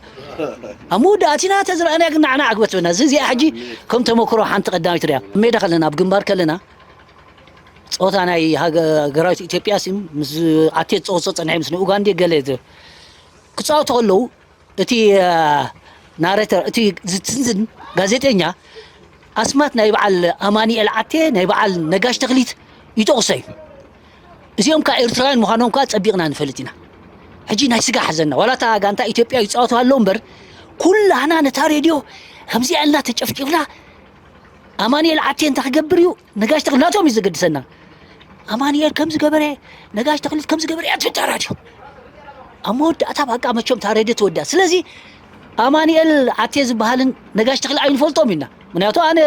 ኣብ ምውዲ ኣቲና ተዝረኣና ግን ንዓና ዓግበት በና። እዚ እዚኣ ሕጂ ከም ተመክሮ ሓንቲ ቀዳሚት ሪኣ። ኣብ ሜዳ ከለና፣ ኣብ ግንባር ከለና፣ ጸወታ ናይ ሃገ-፣ ሃገራዊት ኢትዮጵያ ሲ ምስ ኣቴ ዝጸወቶ ጸንሐ፣ ምስ ንኡጋንዴ ገለ ዝ-፣ ክጻወቱ ከለዉ፣ እቲ፣ እ፣ ናሬተር፣ እቲ ዝትንትን ጋዜጠኛ ኣስማት ናይ በዓል ኣማኑኤል ዓቴ፣ ናይ በዓል ነጋሽ ተኽሊት ይጠቕሶ እዩ። እዚኦም ከኣ ኤርትራውያን ምዃኖም ከኣ ጸቢቕና ንፈልጥ ኢና። ሕጂ ናይ ስጋ ሓዘና። ዋላ እታ ጋንታ ኢትዮጵያ ይጻወቱ ኣለዉ እምበር፣ ኩላህና ነታ ሬድዮ ከምዚኣ ኢልና ተጨፍጪፍና፣ ኣማኑኤል ዓቴ እንታይ ክገብር እዩ? ነጋሽ ተኽሊት ናቶም እዩ ዘገድሰና። ኣማኑኤል ከምዚ ገበረ፣ ነጋሽ ተኽሊት ከምዚ ገበረ እያ ትብል እታ ራድዮ። ኣብ መወዳእታ በቃ መቸም እታ ሬድዮ ተወዲኣ። ስለዚ ኣማኑኤል ዓቴ ዝበሃልን ነጋሽ ተኽሊ ኣይንፈልጦም ኢና። ምክንያቱ ኣነ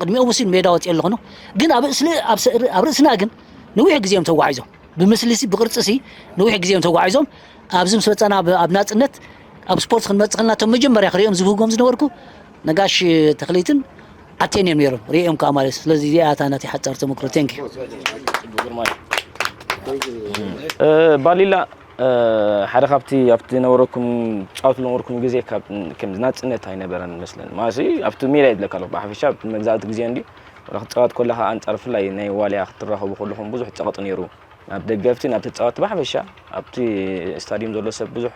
ቅድሚኦም ውሲን ሜዳ ወፂአ ኣለኹ። ግን ኣብ ርእስና፣ ኣብ ርእስና ግን ነዊሕ ግዜ እዮም ተጓዒዞም። ብምስሊ ሲ፣ ብቅርጺ ሲ፣ ነዊሕ ግዜ እዮም ተጓዒዞም። ኣብዚ ምስ መጸና ብ-፣ ኣብ ናጽነት፣ ኣብ ስፖርት ክንመጽእ ከለና፣ እቶም መጀመርያ ክርእዮም ዝብህጎም ዝነበርኩ ነጋሽ ተኽሊትን ዓቴን እዮም ነይሮም። ርእዮም ከኣ ማለት እዩ። ስለዚ እዚኣ እታ ናተይ ሓጻር ተመክሮ። ቴንክ ዩ። እ፣ ባሊላ፣ እ፣ ሓደ ካብቲ ኣብቲ ነበረኩም፣ ትጻወቱ ነበርኩም ግዜ ካብ፣ ከም ናጽነት ኣይነበረን መስለን። ማለት ኣብቲ ሜዳ ይብለካ ኣለኹ። ብሓፈሻ ኣብቲ መግዛእቲ ግዜ እንድዩ፣ ወላ ክትጻወት ከለኻ ኣንጻር፣ ብፍላይ ናይ ዋልያ ክትራኸቡ ከለኹም ብዙሕ ጸቕጢ ነይሩ። ናብ ደገፍቲ፣ ናብ ተጻወትቲ ብሓፈሻ፣ ኣብቲ ስታድዩም ዘሎ ሰብ ብዙሕ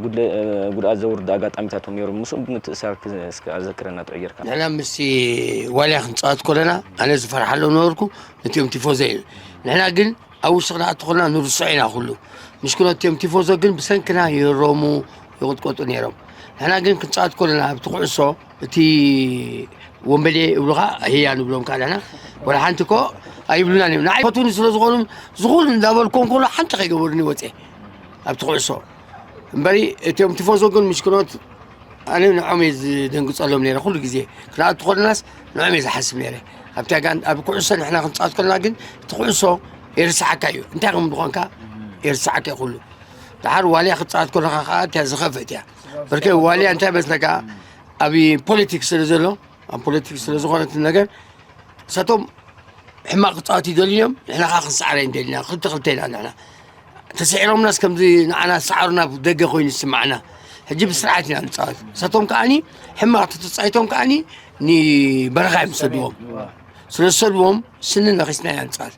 ጉድለ-፣ ጉድኣት ዘውርድ ኣጋጣሚታት እውን ነይሩ። ምስኡ ብምትእስሳር ክ-፣ እስከ ኣዘክረና ጥዑይ ጌርካ። ንሕና ምስቲ ዋልያ ክንጻወት ከለና፣ ኣነ ዝፈርሓሎም ነበርኩ፣ ነቲኦም ቲፎዞ እዩ። ንሕና ግን ኣብ ውሽጢ ክንኣቱ ከለና ንርስዖ ኢና ኩሉ። ምሽክኖት እቲኦም ቲፎዞ ግን ብሰንክና ይህረሙ፣ ይቕጥቀጡ ነይሮም። ንሕና ግን ክንጻወት ከለና ኣብቲ ኩዕሶ፣ እቲ ወንበዴ እብሉኻ፣ ህያ ንብሎም ከኣ ንሕና፣ ወላ ሓንቲ እኮ ኣይብሉናን እዮም። ንዓይ ይፈትዉኒ ስለ ዝኾኑ፣ ዝኹሉ እንዳበልኩ እንከሎ ሓንቲ ከይገበሩኒ ወጼ ኣብቲ ኩዕሶ። እምበሪ እቶም ቲፎዞ ግን ምሽክኖት፣ ኣነ ንዖም እየ ዝደንግጸሎም ነይረ። ኩሉ ግዜ ክንኣቱ ከለናስ ንዖም እየ ዝሓስብ ነይረ። ኣብታ ጋን-፣ ኣብ ኩዕሶ ንሕና ክንጻወት ከለና ግን እቲ ኩዕሶ የርስሓካ እዩ። እንታይ ከም ዝኾንካ የርሳዕካ ኩሉ። ድሓር ዋልያ ክትፃወት ከለኻ ከዓ እቲያ ዝኸፍእ እያ። በርከ ዋልያ እንታይ መስለካ፣ ኣብ ፖለቲክስ ስለ ዘሎ፣ ኣብ ፖለቲክስ ስለ ዝኾነት ነገር፣ እሳቶም ሕማቕ ክፃወት ይደልዩ እዮም፣ ንሕና ከዓ ክንሰዓረ ይደልና። ክልተ ክልተ ኢና ንሕና። ተስዒሮምናስ ከምዚ ንዓና ዝሰዓሩና ደገ ኮይኑ ይስማዕና። ሕጂ ብስርዓት ኢና ንፃወት። እሳቶም ከዓኒ ሕማቕ ተተፃይቶም ከዓኒ ንበረኻ እዮም ዝሰድዎም። ስለ ዝሰድዎም ስኒ ነኺስና ኢና ንፃወት።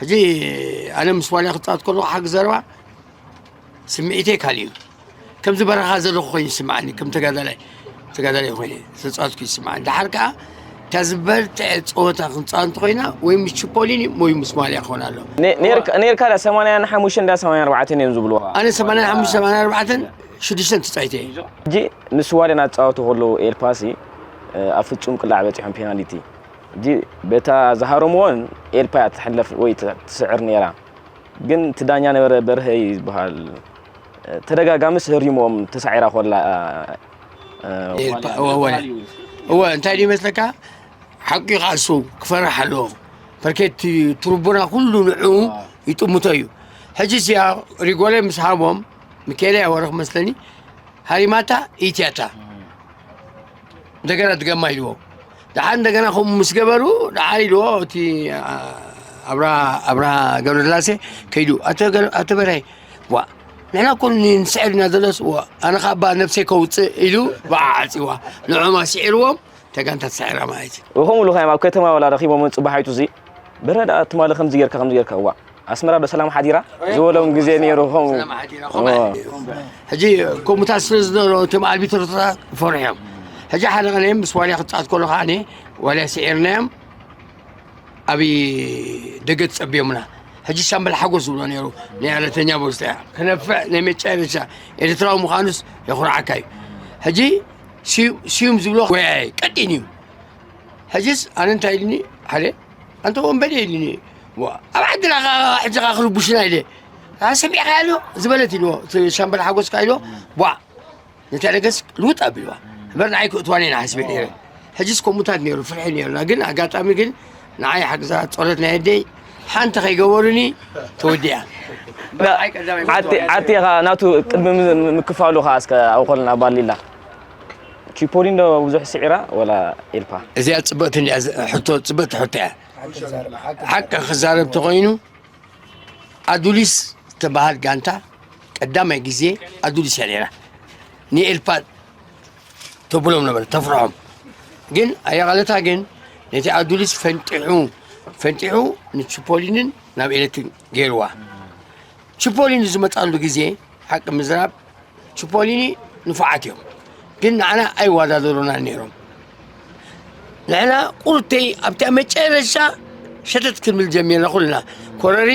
ሕጂ ኣነ ምስ ዋልያ ክፃወት ከለኹ ሓቂ ዘረባ ስምዒተይ ካልእ እዩ። ከምዚ በረኻ ዘለኹ ኮይኑ ይስምዓኒ፣ ከም ተጋዳላይ ተጋዳላይ ኮይነ ዝተፃወትኩ ይስምዓኒ። ድሓር ከዓ እታ ዝበርትዐ ፀወታ ክንፃወት እንተኮይና ወይ ምስ ችፖሊኒ ወይ ምስ ዋልያ ክኾን ኣሎ። ኔርካ ዳ ሰማንያን ሓሙሽተን ዳ ሰማንያን ኣርባዕተን እዮም ዝብልዎ። ኣነ ሰማንያን ሓሙሽተ ሰማንያን ኣርባዕተን ሽዱሽተን ተፃይተ እየ። ሕጂ ምስ ዋልያ እናተፃወቱ ከለዉ ኤልፓሲ ኣብ ፍፁም ቅላዕ በፂሖም ፔናልቲ። ሕጂ በታ ዝሃረምዎን ኤልፓ እያ ትሕለፍ ወይ ትስዕር ነይራ። ግን እቲ ዳኛ ነበረ በርሀ እዩ ዝበሃል። ተደጋጋሚ ስህሪሞም ተሳዒራ ኮላ። እወ እንታይ ድዩ መስለካ፣ ሓቂ ቃሱ ክፈርሕ ኣለዎ። ፐርኬት ትርቡና ኩሉ ንዑ ይጥምቶ እዩ። ሕጂ እዚኣ ሪጎሌ ምስ ሃቦም፣ ሚኬለ ወረክ መስለኒ፣ ሃሪማታ ኢትያታ እንደገና ድገማ ኢልዎ። ደሓር እንደገና ከምኡ ምስ ገበሩ ደሓር ኢልዎ እቲ ኣብርሃ ገብረስላሴ ከይዱ፣ ኣቶ በርሀ፣ ዋ ንሕና እኮ ንስዕር ኢና ዘለስ፣ ኣነ ካብ ነብሰይ ከውፅእ ኢሉ ባዓ ዓፂዋ። ንዕኦም ኣስዒርዎም ተጋንታ ተሳዒራ ማለት እዩ። ከምኡ ኢሉ ከ ኣብ ከተማ ዋላ ረኺቦም ጽባሕ ኣይቱ እዚ በረዳ ትማሊ ከምዚ ጌርካ ከምዚ ጌርካ እዋ ኣስመራ ዶ ሰላም ሓዲራ ዝበሎም ግዜ ነይሩ። ከምኡ ሕጂ ከምኡታት ስለ ዝነበሩ እቶም ኣርቢትሮታት ፈርሖም። ሕጂ ሓደ ቀን ምስ ዋልያ ክፃወት ከሎ ከዓ ዋልያ ስዒርናዮም ኣብ ደገ ተፀቢዮምና። ሕጂ ሻምበል ሓጎስ ዝብሎ ነይሩ ናይ ኣለተኛ ቦስተ ክነፍዕ ናይ መጨረሻ ኤርትራዊ ምዃኑስ የኹርዓካ እዩ። ሕጂ ስዩም ዝብሎ ወያየ ቀጢን እዩ። ሕጂስ ኣነ እንታይ ኢልኒ ሓደ ኣንተ ወንበዴ ኢልኒ። ኣብ ዓድና ሕጂ ካ ክርቡሽና ኢለ ሰሚዕካ ኣሎ ዝበለት ኢልዎ ሻምበል ሓጎስካ ኢልዎ ቧ ነቲ ኣደገስ ልውጥ ኣቢልዋ እምበር ንዓይ ክእትዋኒ ኢና ሓስበ ነይረ። ሕጂስ ከምኡታት ነይሩ ፍርሒ ነይሩና ግን ኣጋጣሚ ግን ንዓይ ሓግዛ ጸሎት ናይ ኣደይ ሓንቲ ከይገበሩኒ ተወዲኣ። ዓቲ ኢኻ ናቱ ቅድሚ ምክፋሉ ከዓ እስከ ኣብኸልና ባሊላ ቺፖሊን ዶ ብዙሕ ስዒራ ወላ ኤልፓ? እዚኣ ጽብቕቲ እንዲያ ሕቶ ጽብቕቲ ሕቶ እያ። ሓቂ ክዛረብ ተኾይኑ ኣዱሊስ ትበሃል ጋንታ ቀዳማይ ግዜ ኣዱሊስ እያ ነይራ። ንኤልፓ ተብሎም ነበረ ተፍርሖም ግን ኣየቓለታ ግን ነቲ ኣዱሊስ ፈንጢሑ ፈንጢሑ ንቺፖሊንን ናብ ኤሌክትሪክ ገይርዋ። ቺፖሊኒ ዝመፃሉ ግዜ ሓቂ ምዝራብ ቺፖሊኒ ንፉዓት እዮም ግን ንዓና ኣይዋዳደሩና ነይሮም። ንሕና ቁርተይ ኣብታ መጨረሻ ሸተት ክንብል ጀሚርና ኩልና። ኮረሪ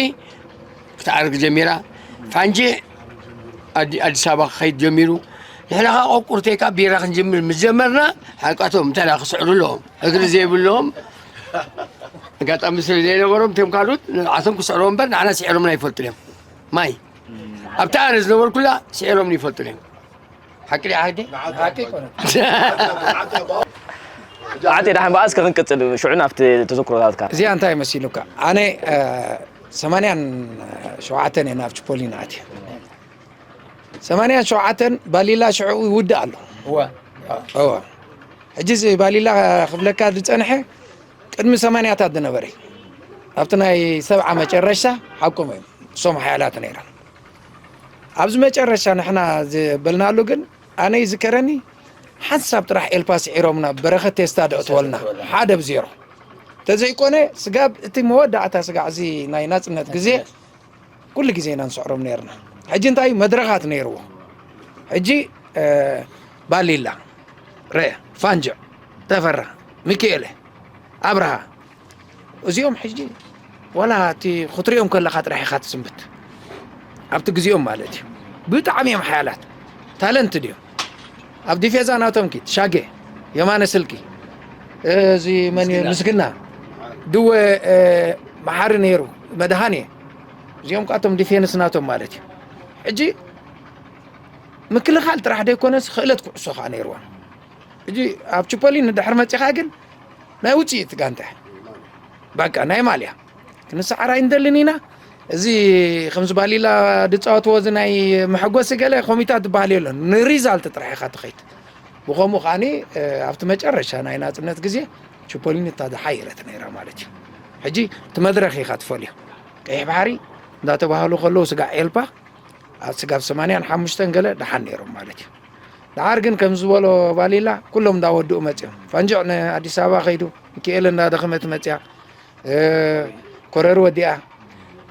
ክትዓርግ ጀሚራ፣ ፋንጂ ኣዲስ ኣበባ ክኸይድ ጀሚሩ። ንሕና ከዓ ቆብ ቁርተይ ከዓ ቢራ ክንጅምር ምስ ጀመርና ሓንቃቶም እንታይ ክስዕሩ ኣለዎም እግሪ ዘይብሎም ኣጋጣሚ ስለ ዘይነበሮም እቶም ካልኦት ንዓቶም ክስዕርዎ እምበር ንዓና ስዒሮምና ይፈልጡ እዮም። ማይ ኣብታ ኣነ ዝነበርኩላ ስዒሮም ይፈልጡ እዮም። ሓቂ ድያ ሓቂ? ሓቂ ኣይኮነን። ዓጤ ደሓን ብኣስ ክንቅጽል ሽዑ ናብቲ ተዘክሮታትካ። እዚኣ እንታይ መሲሉካ? ኣነ ሰማንያን ሸውዓተን እየ ናብ ቺፖሊና ኣትየ። ሰማንያን ሸውዓተን ባሊላ ሽዑ ይውዳእ ኣሎ። እወ። ሕጂ እዚ ባሊላ ክብለካ ዝጸንሐ ቅድሚ ሰማንያታት ዝነበረ ኣብቲ ናይ ሰብዓ መጨረሻ ሓቆም እዮም እሶም ሓያላት ነይሮም። ኣብዚ መጨረሻ ንሕና ዝበልናሉ ግን ኣነ ይዝከረኒ ሓንሳብ ጥራሕ ኤልፓ ስዒሮምና በረኸት ቴስታ ደእትወልና ሓደ ብዜሮ ተዘይኮነ ስጋብ እቲ መወዳእታ ስጋዕ እዚ ናይ ናፅነት ግዜ ኩሉ ግዜ ኢና ንስዕሮም ነይርና። ሕጂ እንታይ መድረኻት ነይርዎ። ሕጂ ባሊላ፣ ረ፣ ፋንጅዕ፣ ተፈራ፣ ሚኪኤለ፣ ኣብርሃ እዚኦም ሕጂ ዋላ እቲ ክትሪኦም ከለኻ ጥራሕ ኢኻ ትስንብት። ኣብቲ ግዜኦም ማለት እዩ። ብጣዕሚ እዮም ሓያላት። ታለንት ድዮም። ኣብ ዲፌዛ ናቶም ኪድ ሻጌ፣ የማነ ስልኪ፣ እዚ መን እዩ? ምስግና፣ ድወ መሓሪ ነይሩ፣ መድሃኔ። እዚኦም ከዓ እቶም ዲፌንስ ናቶም ማለት እዩ። ሕጂ ምክልኻል ጥራሕ ደይኮነስ ክእለት ኩዕሶ ከዓ ነይርዎም። ሕጂ ኣብ ቺፖሊን ድሕር መፂኻ ግን ናይ ውፅኢት ጋንታ በቃ ናይ ማልያ ክንሰዓር ኣይንደልን ኢና። እዚ ከምዚ ባሊላ ዝፃወትዎ እዚ ናይ መሐጎሲ ገለ ኮሚታት ዝበሃል የለን። ንሪዛልት ጥራሕ ኢኻ ትኸይድ። ብኸምኡ ከዓኒ ኣብቲ መጨረሻ ናይ ናፅነት ግዜ ችፖሊኒ እታ ዝሓየረት ነይራ ማለት እዩ። ሕጂ እቲ መድረኽ ኢኻ ትፈልዮ። ቀይሕ ባሕሪ እንዳተባህሉ ከለዉ ስጋዕ ኤልፓ ኣብ ስጋብ ሰማንያን ሓሙሽተን ገለ ደሓን ነይሮም ማለት እዩ። ደሓር ግን ከም ዝበሎ ባሊላ ኩሎም እንዳወድኡ መፅኦም። ፈንጅዕ ንኣዲስ ኣበባ ከይዱ፣ ሚካኤል እንዳደኸመት መፅያ፣ ኮረር ወዲኣ፣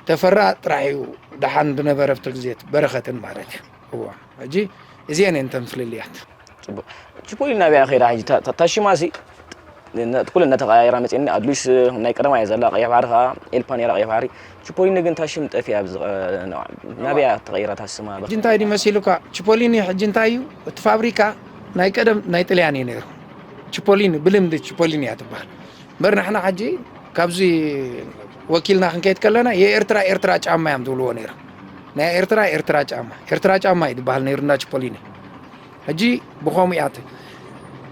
ተፈራ ጥራሕ እዩ ደሓን ዝነበረ ኣብቲ ግዜ በረኸትን ማለት እዩ። እዋ ሕጂ እዚአን እየን እተን ፍልልያት። ችፖሊ ናበይ ከይዳ ሕጂ ታሽማ ሲ ኩለን እናተቀያየራ መፅኒ ኣድሉስ ናይ ቀደማ እያ ዘላ ቀይሕ ባሕሪ ከዓ ኤልፓ ነይራ ቀይሕ ባሕሪ ችፖሊኒ ግን ታሽም ጠፊያ ናበያ ተቀይራ ታስማ ሕጂ እንታይ ድዩ መሲሉካ? ችፖሊኒ ሕጂ እንታይ እዩ እቲ ፋብሪካ ናይ ቀደም ናይ ጥልያን እዩ ነይሩ። ችፖሊኒ ብልምዲ ችፖሊኒ እያ ትበሃል። እምበር ንሕና ሕጂ ካብዚ ወኪልና ክንከይድ ከለና የኤርትራ ኤርትራ ጫማ እዮም ዝብልዎ ነይሮም። ናይ ኤርትራ ኤርትራ ጫማ ኤርትራ ጫማ እዩ ዝበሃል ነይሩ እንዳ ችፖሊኒ። ሕጂ ብኸምኡ እያ እቲ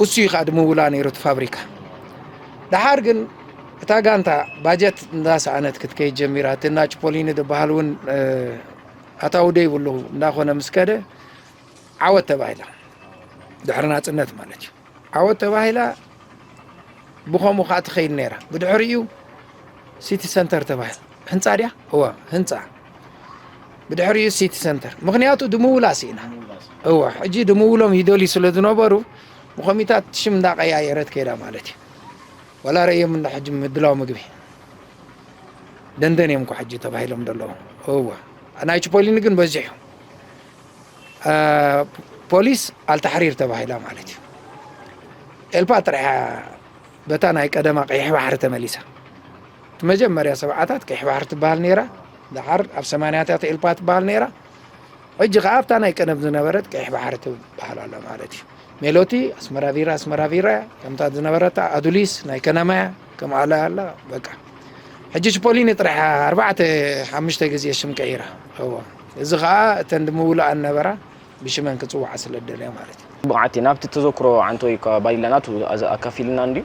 እሱ እዩ ከዓ ድምውላ ነይሩ እቲ ፋብሪካ። ደሓር ግን እታ ጋንታ ባጀት እንዳሰኣነት ክትከይድ ጀሚራ። እቲ እንዳ ችፖሊኒ ዝበሃል እውን ኣታዊ ደይብሉ እንዳኾነ ምስ ከደ ዓወት ተባሂላ። ድሕሪ ናፅነት ማለት እዩ። ዓወት ተባሂላ ብኸምኡ ከዓ ትኸይድ ነይራ። ብድሕሪኡ ሲቲ ሰንተር ተባሂላ። ህንፃ ድያ? እወ ህንፃ። ብድሕሪኡ ሲቲ ሰንተር። ምኽንያቱ ድምውላ ስኢና። እወ ሕጂ ድምውሎም ይደልዩ ስለ ዝነበሩ ብኸሚታት ሽም እንዳቀያየረት ከይዳ ማለት እዩ። ዋላ ረእዮም እንዳ ሕጂ ምድላው ምግቢ ደንደን እዮም እኮ ሕጂ ተባሂሎም ዘለዉ። እወ ናይ ችፖሊኒ ግን በዚሑ። ፖሊስ ኣልታሕሪር ተባሂላ ማለት እዩ። ኤልፓ ጥራሕ በታ ናይ ቀደማ ቀይሕ ባሕሪ ተመሊሳ። እቲ መጀመርያ ሰብዓታት ቀይሕ ባሕሪ ትበሃል ነይራ። ደሓር ኣብ ሰማንያታት ኤልፓ ትበሃል ነይራ። ሕጂ ከዓ ኣብታ ናይ ቀደም ዝነበረት ቀይሕ ባሕሪ ትበሃል ኣላ ማለት እዩ። ሜሎቲ ኣስመራ ቢራ ኣስመራ ቢራ ከምታ ዝነበረታ ኣዱሊስ ናይ ከነማያ ከም ኣላ ኣላ በቃ። ሕጂ ሽፖሊኒ ጥራሕ ኣርባዕተ ሓሙሽተ ግዜ ሽም ቀይራ። እዎ እዚ ከዓ እተን ድምውላኣን ነበራ ብሽመን ክፅዋዓ ስለ ደልያ ማለት እዩ። ብቕዓቲ ናብቲ ተዘክሮ ዓንቶይ እኳ ባሊላ ናቱ ኣካፊልና እንድዩ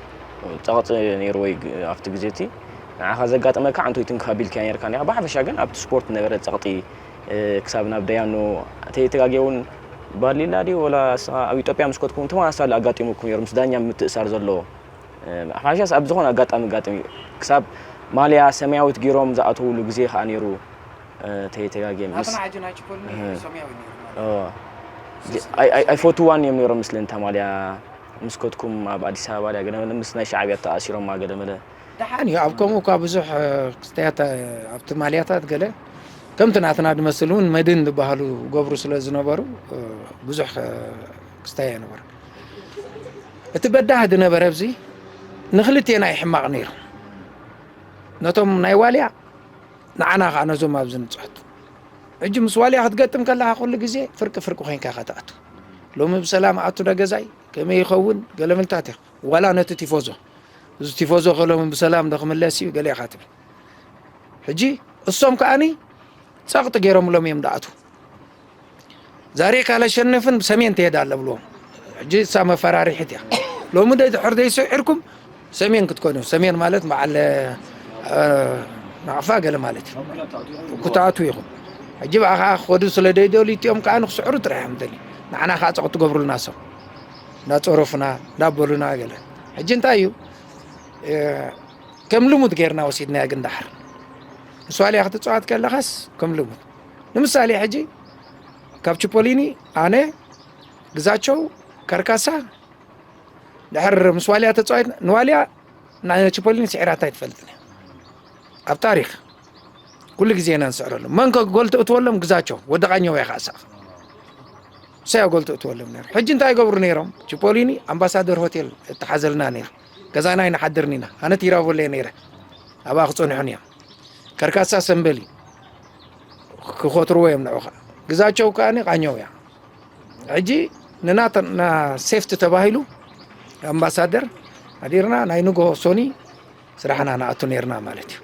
ጸቕጢ ነይሩ ወይ ኣብቲ ግዜ እቲ ንዓኻ ዘጋጠመካ ዓንቶይ ትንክፍ ኣቢልካዮ ነርካ ኒኻ ብሓፈሻ ግን ኣብቲ ስፖርት ነበረ ጸቕጢ ክሳብ ናብ ደያኑ ተይተጋግየ እውን ባሊላ ድዩ ወላ ንስኻ ኣብ ኢትዮጵያ ምስ ከድኩም ተመሳሳሊ ኣጋጢሙኩም ነይሩ ምስ ዳኛ ምትእሳር ዘለዎ ሓፈሻስ ኣብ ዝኾነ ኣጋጣሚ ኣጋጥም እዩ ክሳብ ማልያ ሰማያዊት ጌሮም ዝኣተውሉ ግዜ ከዓ ነይሩ ተይተጋግየ ምስ ናትና ሕጂ ናይ ችፖል ሰማያዊ ነይሩ ማለት ኦ። ኣይፈትዋን እዮም ነይሮም ምስለን ተማልያ ምስ ከድኩም ኣብ ኣዲስ ኣበባ ድያ ገለ ምስ ናይ ሻዕብያ ተኣሲሮማ ገለ መለ ደሓን እዩ ኣብ ከምኡ እኳ ብዙሕ ክስተያት ኣብቲ ማልያታት ገለ ከምቲ ናትና ዝመስል እውን መድን ዝበሃሉ ገብሩ ስለ ዝነበሩ ብዙሕ ክስተያ ይነበሩ እቲ በዳህ ዝነበረ ኣብዚ ንክልቴና ይሕማቕ ነይሩ ነቶም ናይ ዋልያ ንዓና ከዓ ነዞም ኣብዚ ንፅሑት ሕጂ ምስ ዋልያ ክትገጥም ከለካ ኩሉ ግዜ ፍርቂ ፍርቂ ኮይንካ ኢካ ትኣቱ ሎሚ ብሰላም ኣቱ ዶ ገዛይ ከመይ ይኸውን ገለ ምልታት ኢኻ ዋላ ነቲ ቲፎዞ እዚ ቲፎዞ ከ ሎሚ ብሰላም ዶ ክምለስ እዩ ገለ ኢኻ ትብል ሕጂ እሶም ከዓኒ ፀቕጢ ገይሮምሎም እዮም ዝኣትዉ ዛሬ ካለሸነፍን ሰሜን ትሄድ ኣለ ብልዎም ሕጂ እሳ መፈራሪሕት እያ ሎሚ ዶ ድሕር ዘይስዒርኩም ሰሜን ክትኮኑ ሰሜን ማለት በዓል ናቕፋ ገለ ማለት እዩ ክትኣትዉ ኢኹም ሕጂ ብኣ ከዓ ክኸዱ ስለ ደይደልዩ እቲኦም ከዓ ንክስዕሩ ጥራሕ እዮም ደልዩ ንዓና ከዓ ፀቕ ትገብሩልና ሰብ እንዳፀረፉና እንዳበሉና ገለ ሕጂ እንታይ እዩ ከም ልሙድ ጌርና ወሲድናዮ ግን ዳሕር ንሷልያ ክትፅዋት ከለኻስ ከም ልሙድ ንምሳሌ ሕጂ ካብ ችፖሊኒ ኣነ ግዛቸው ከርካሳ ድሕር ምስ ዋልያ ተፃዊት ንዋልያ ንችፖሊኒ ስዒራታ ኣይትፈልጥን እያ ኣብ ታሪክ ኩሉ ግዜ ኢና ንስዕረሎም መን ከ ጎል ትእትወሎም ግዛቸው ወዲ ቃኘው እያ ከዓ ሰኣኽ ሰያው ጎል ትእትወሎም ነይሩ ሕጂ እንታይ ይገብሩ ነይሮም ችፖሊኒ ኣምባሳደር ሆቴል እተሓዘልና ነይሩ ገዛና ኣይንሓድርን ኢና ኣነ ቲራቮለ ነይረ ኣብኣ ክፀንሑን እዮም ከርካሳ ሰንበሊ ክኸትርዎ እዮም ንዑ ከዓ ግዛቸው ከዓ ቃኘው እያ ሕጂ ንናተና ሴፍቲ ተባሂሉ ኣምባሳደር ኣዲርና ናይ ንጎ ሶኒ ስራሕና ንኣቱ ነርና ማለት እዩ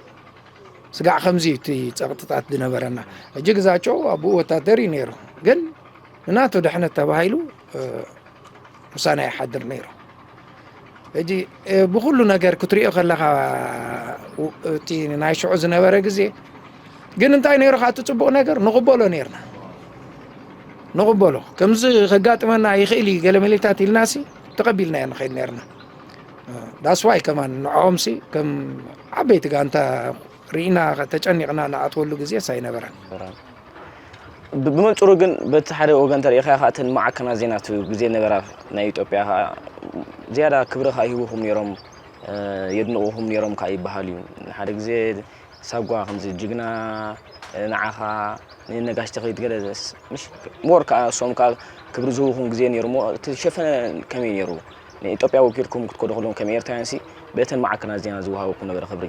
ስጋዕ ከምዚ እቲ ፀቕጥታት ዝነበረና ሕጂ ግዛቸው ኣብኡ ወታደር እዩ ነይሩ ግን ንናቱ ድሕነት ተባሂሉ ምሳና ይሓድር ነይሩ ሕጂ ብኩሉ ነገር ክትሪኦ ከለካ እቲ ናይ ሽዑ ዝነበረ ግዜ ግን እንታይ ነይሩ? ካብ እቲ ፅቡቕ ነገር ንቕበሎ ነይርና፣ ንቕበሎ። ከምዚ ከጋጥመና ይኽእል እዩ ገለ መሌታት ኢልናሲ ተቐቢልናዮ ንኸይድ ነይርና። ዳስዋይ ከማን ንዕኦምሲ ከም ዓበይቲ ጋንታ ርኢና ተጨኒቕና ንኣትወሉ ግዜስ ኣይነበረን። ብመንፅሩ ግን በቲ ሓደ ወገን ተሪኢኻ ከዓ እተን ማዕከናት ዜና እቲ ግዜ ነበራ ናይ ኢትዮጵያ ከዓ ዝያዳ ክብሪ ከዓ ይህብኹም ነይሮም፣ የድንቑኹም ነይሮም ከዓ ይበሃል እዩ። ሓደ ግዜ ሳጓ ከምዚ ጅግና ንዓኻ ንነጋሽ ተኽሊት ገለ ምሽ ሞር ከዓ እሶም ከዓ ክብሪ ዝህብኹም ግዜ ነይሩ እሞ እቲ ሸፈነ ከመይ ነይሩ? ንኢትዮጵያ ወኪልኩም ክትከዱ ከለኹም ከም ኤርትራውያን ሲ በተን ማዕከናት ዜና ዝወሃበኩም ነበረ ክብሪ?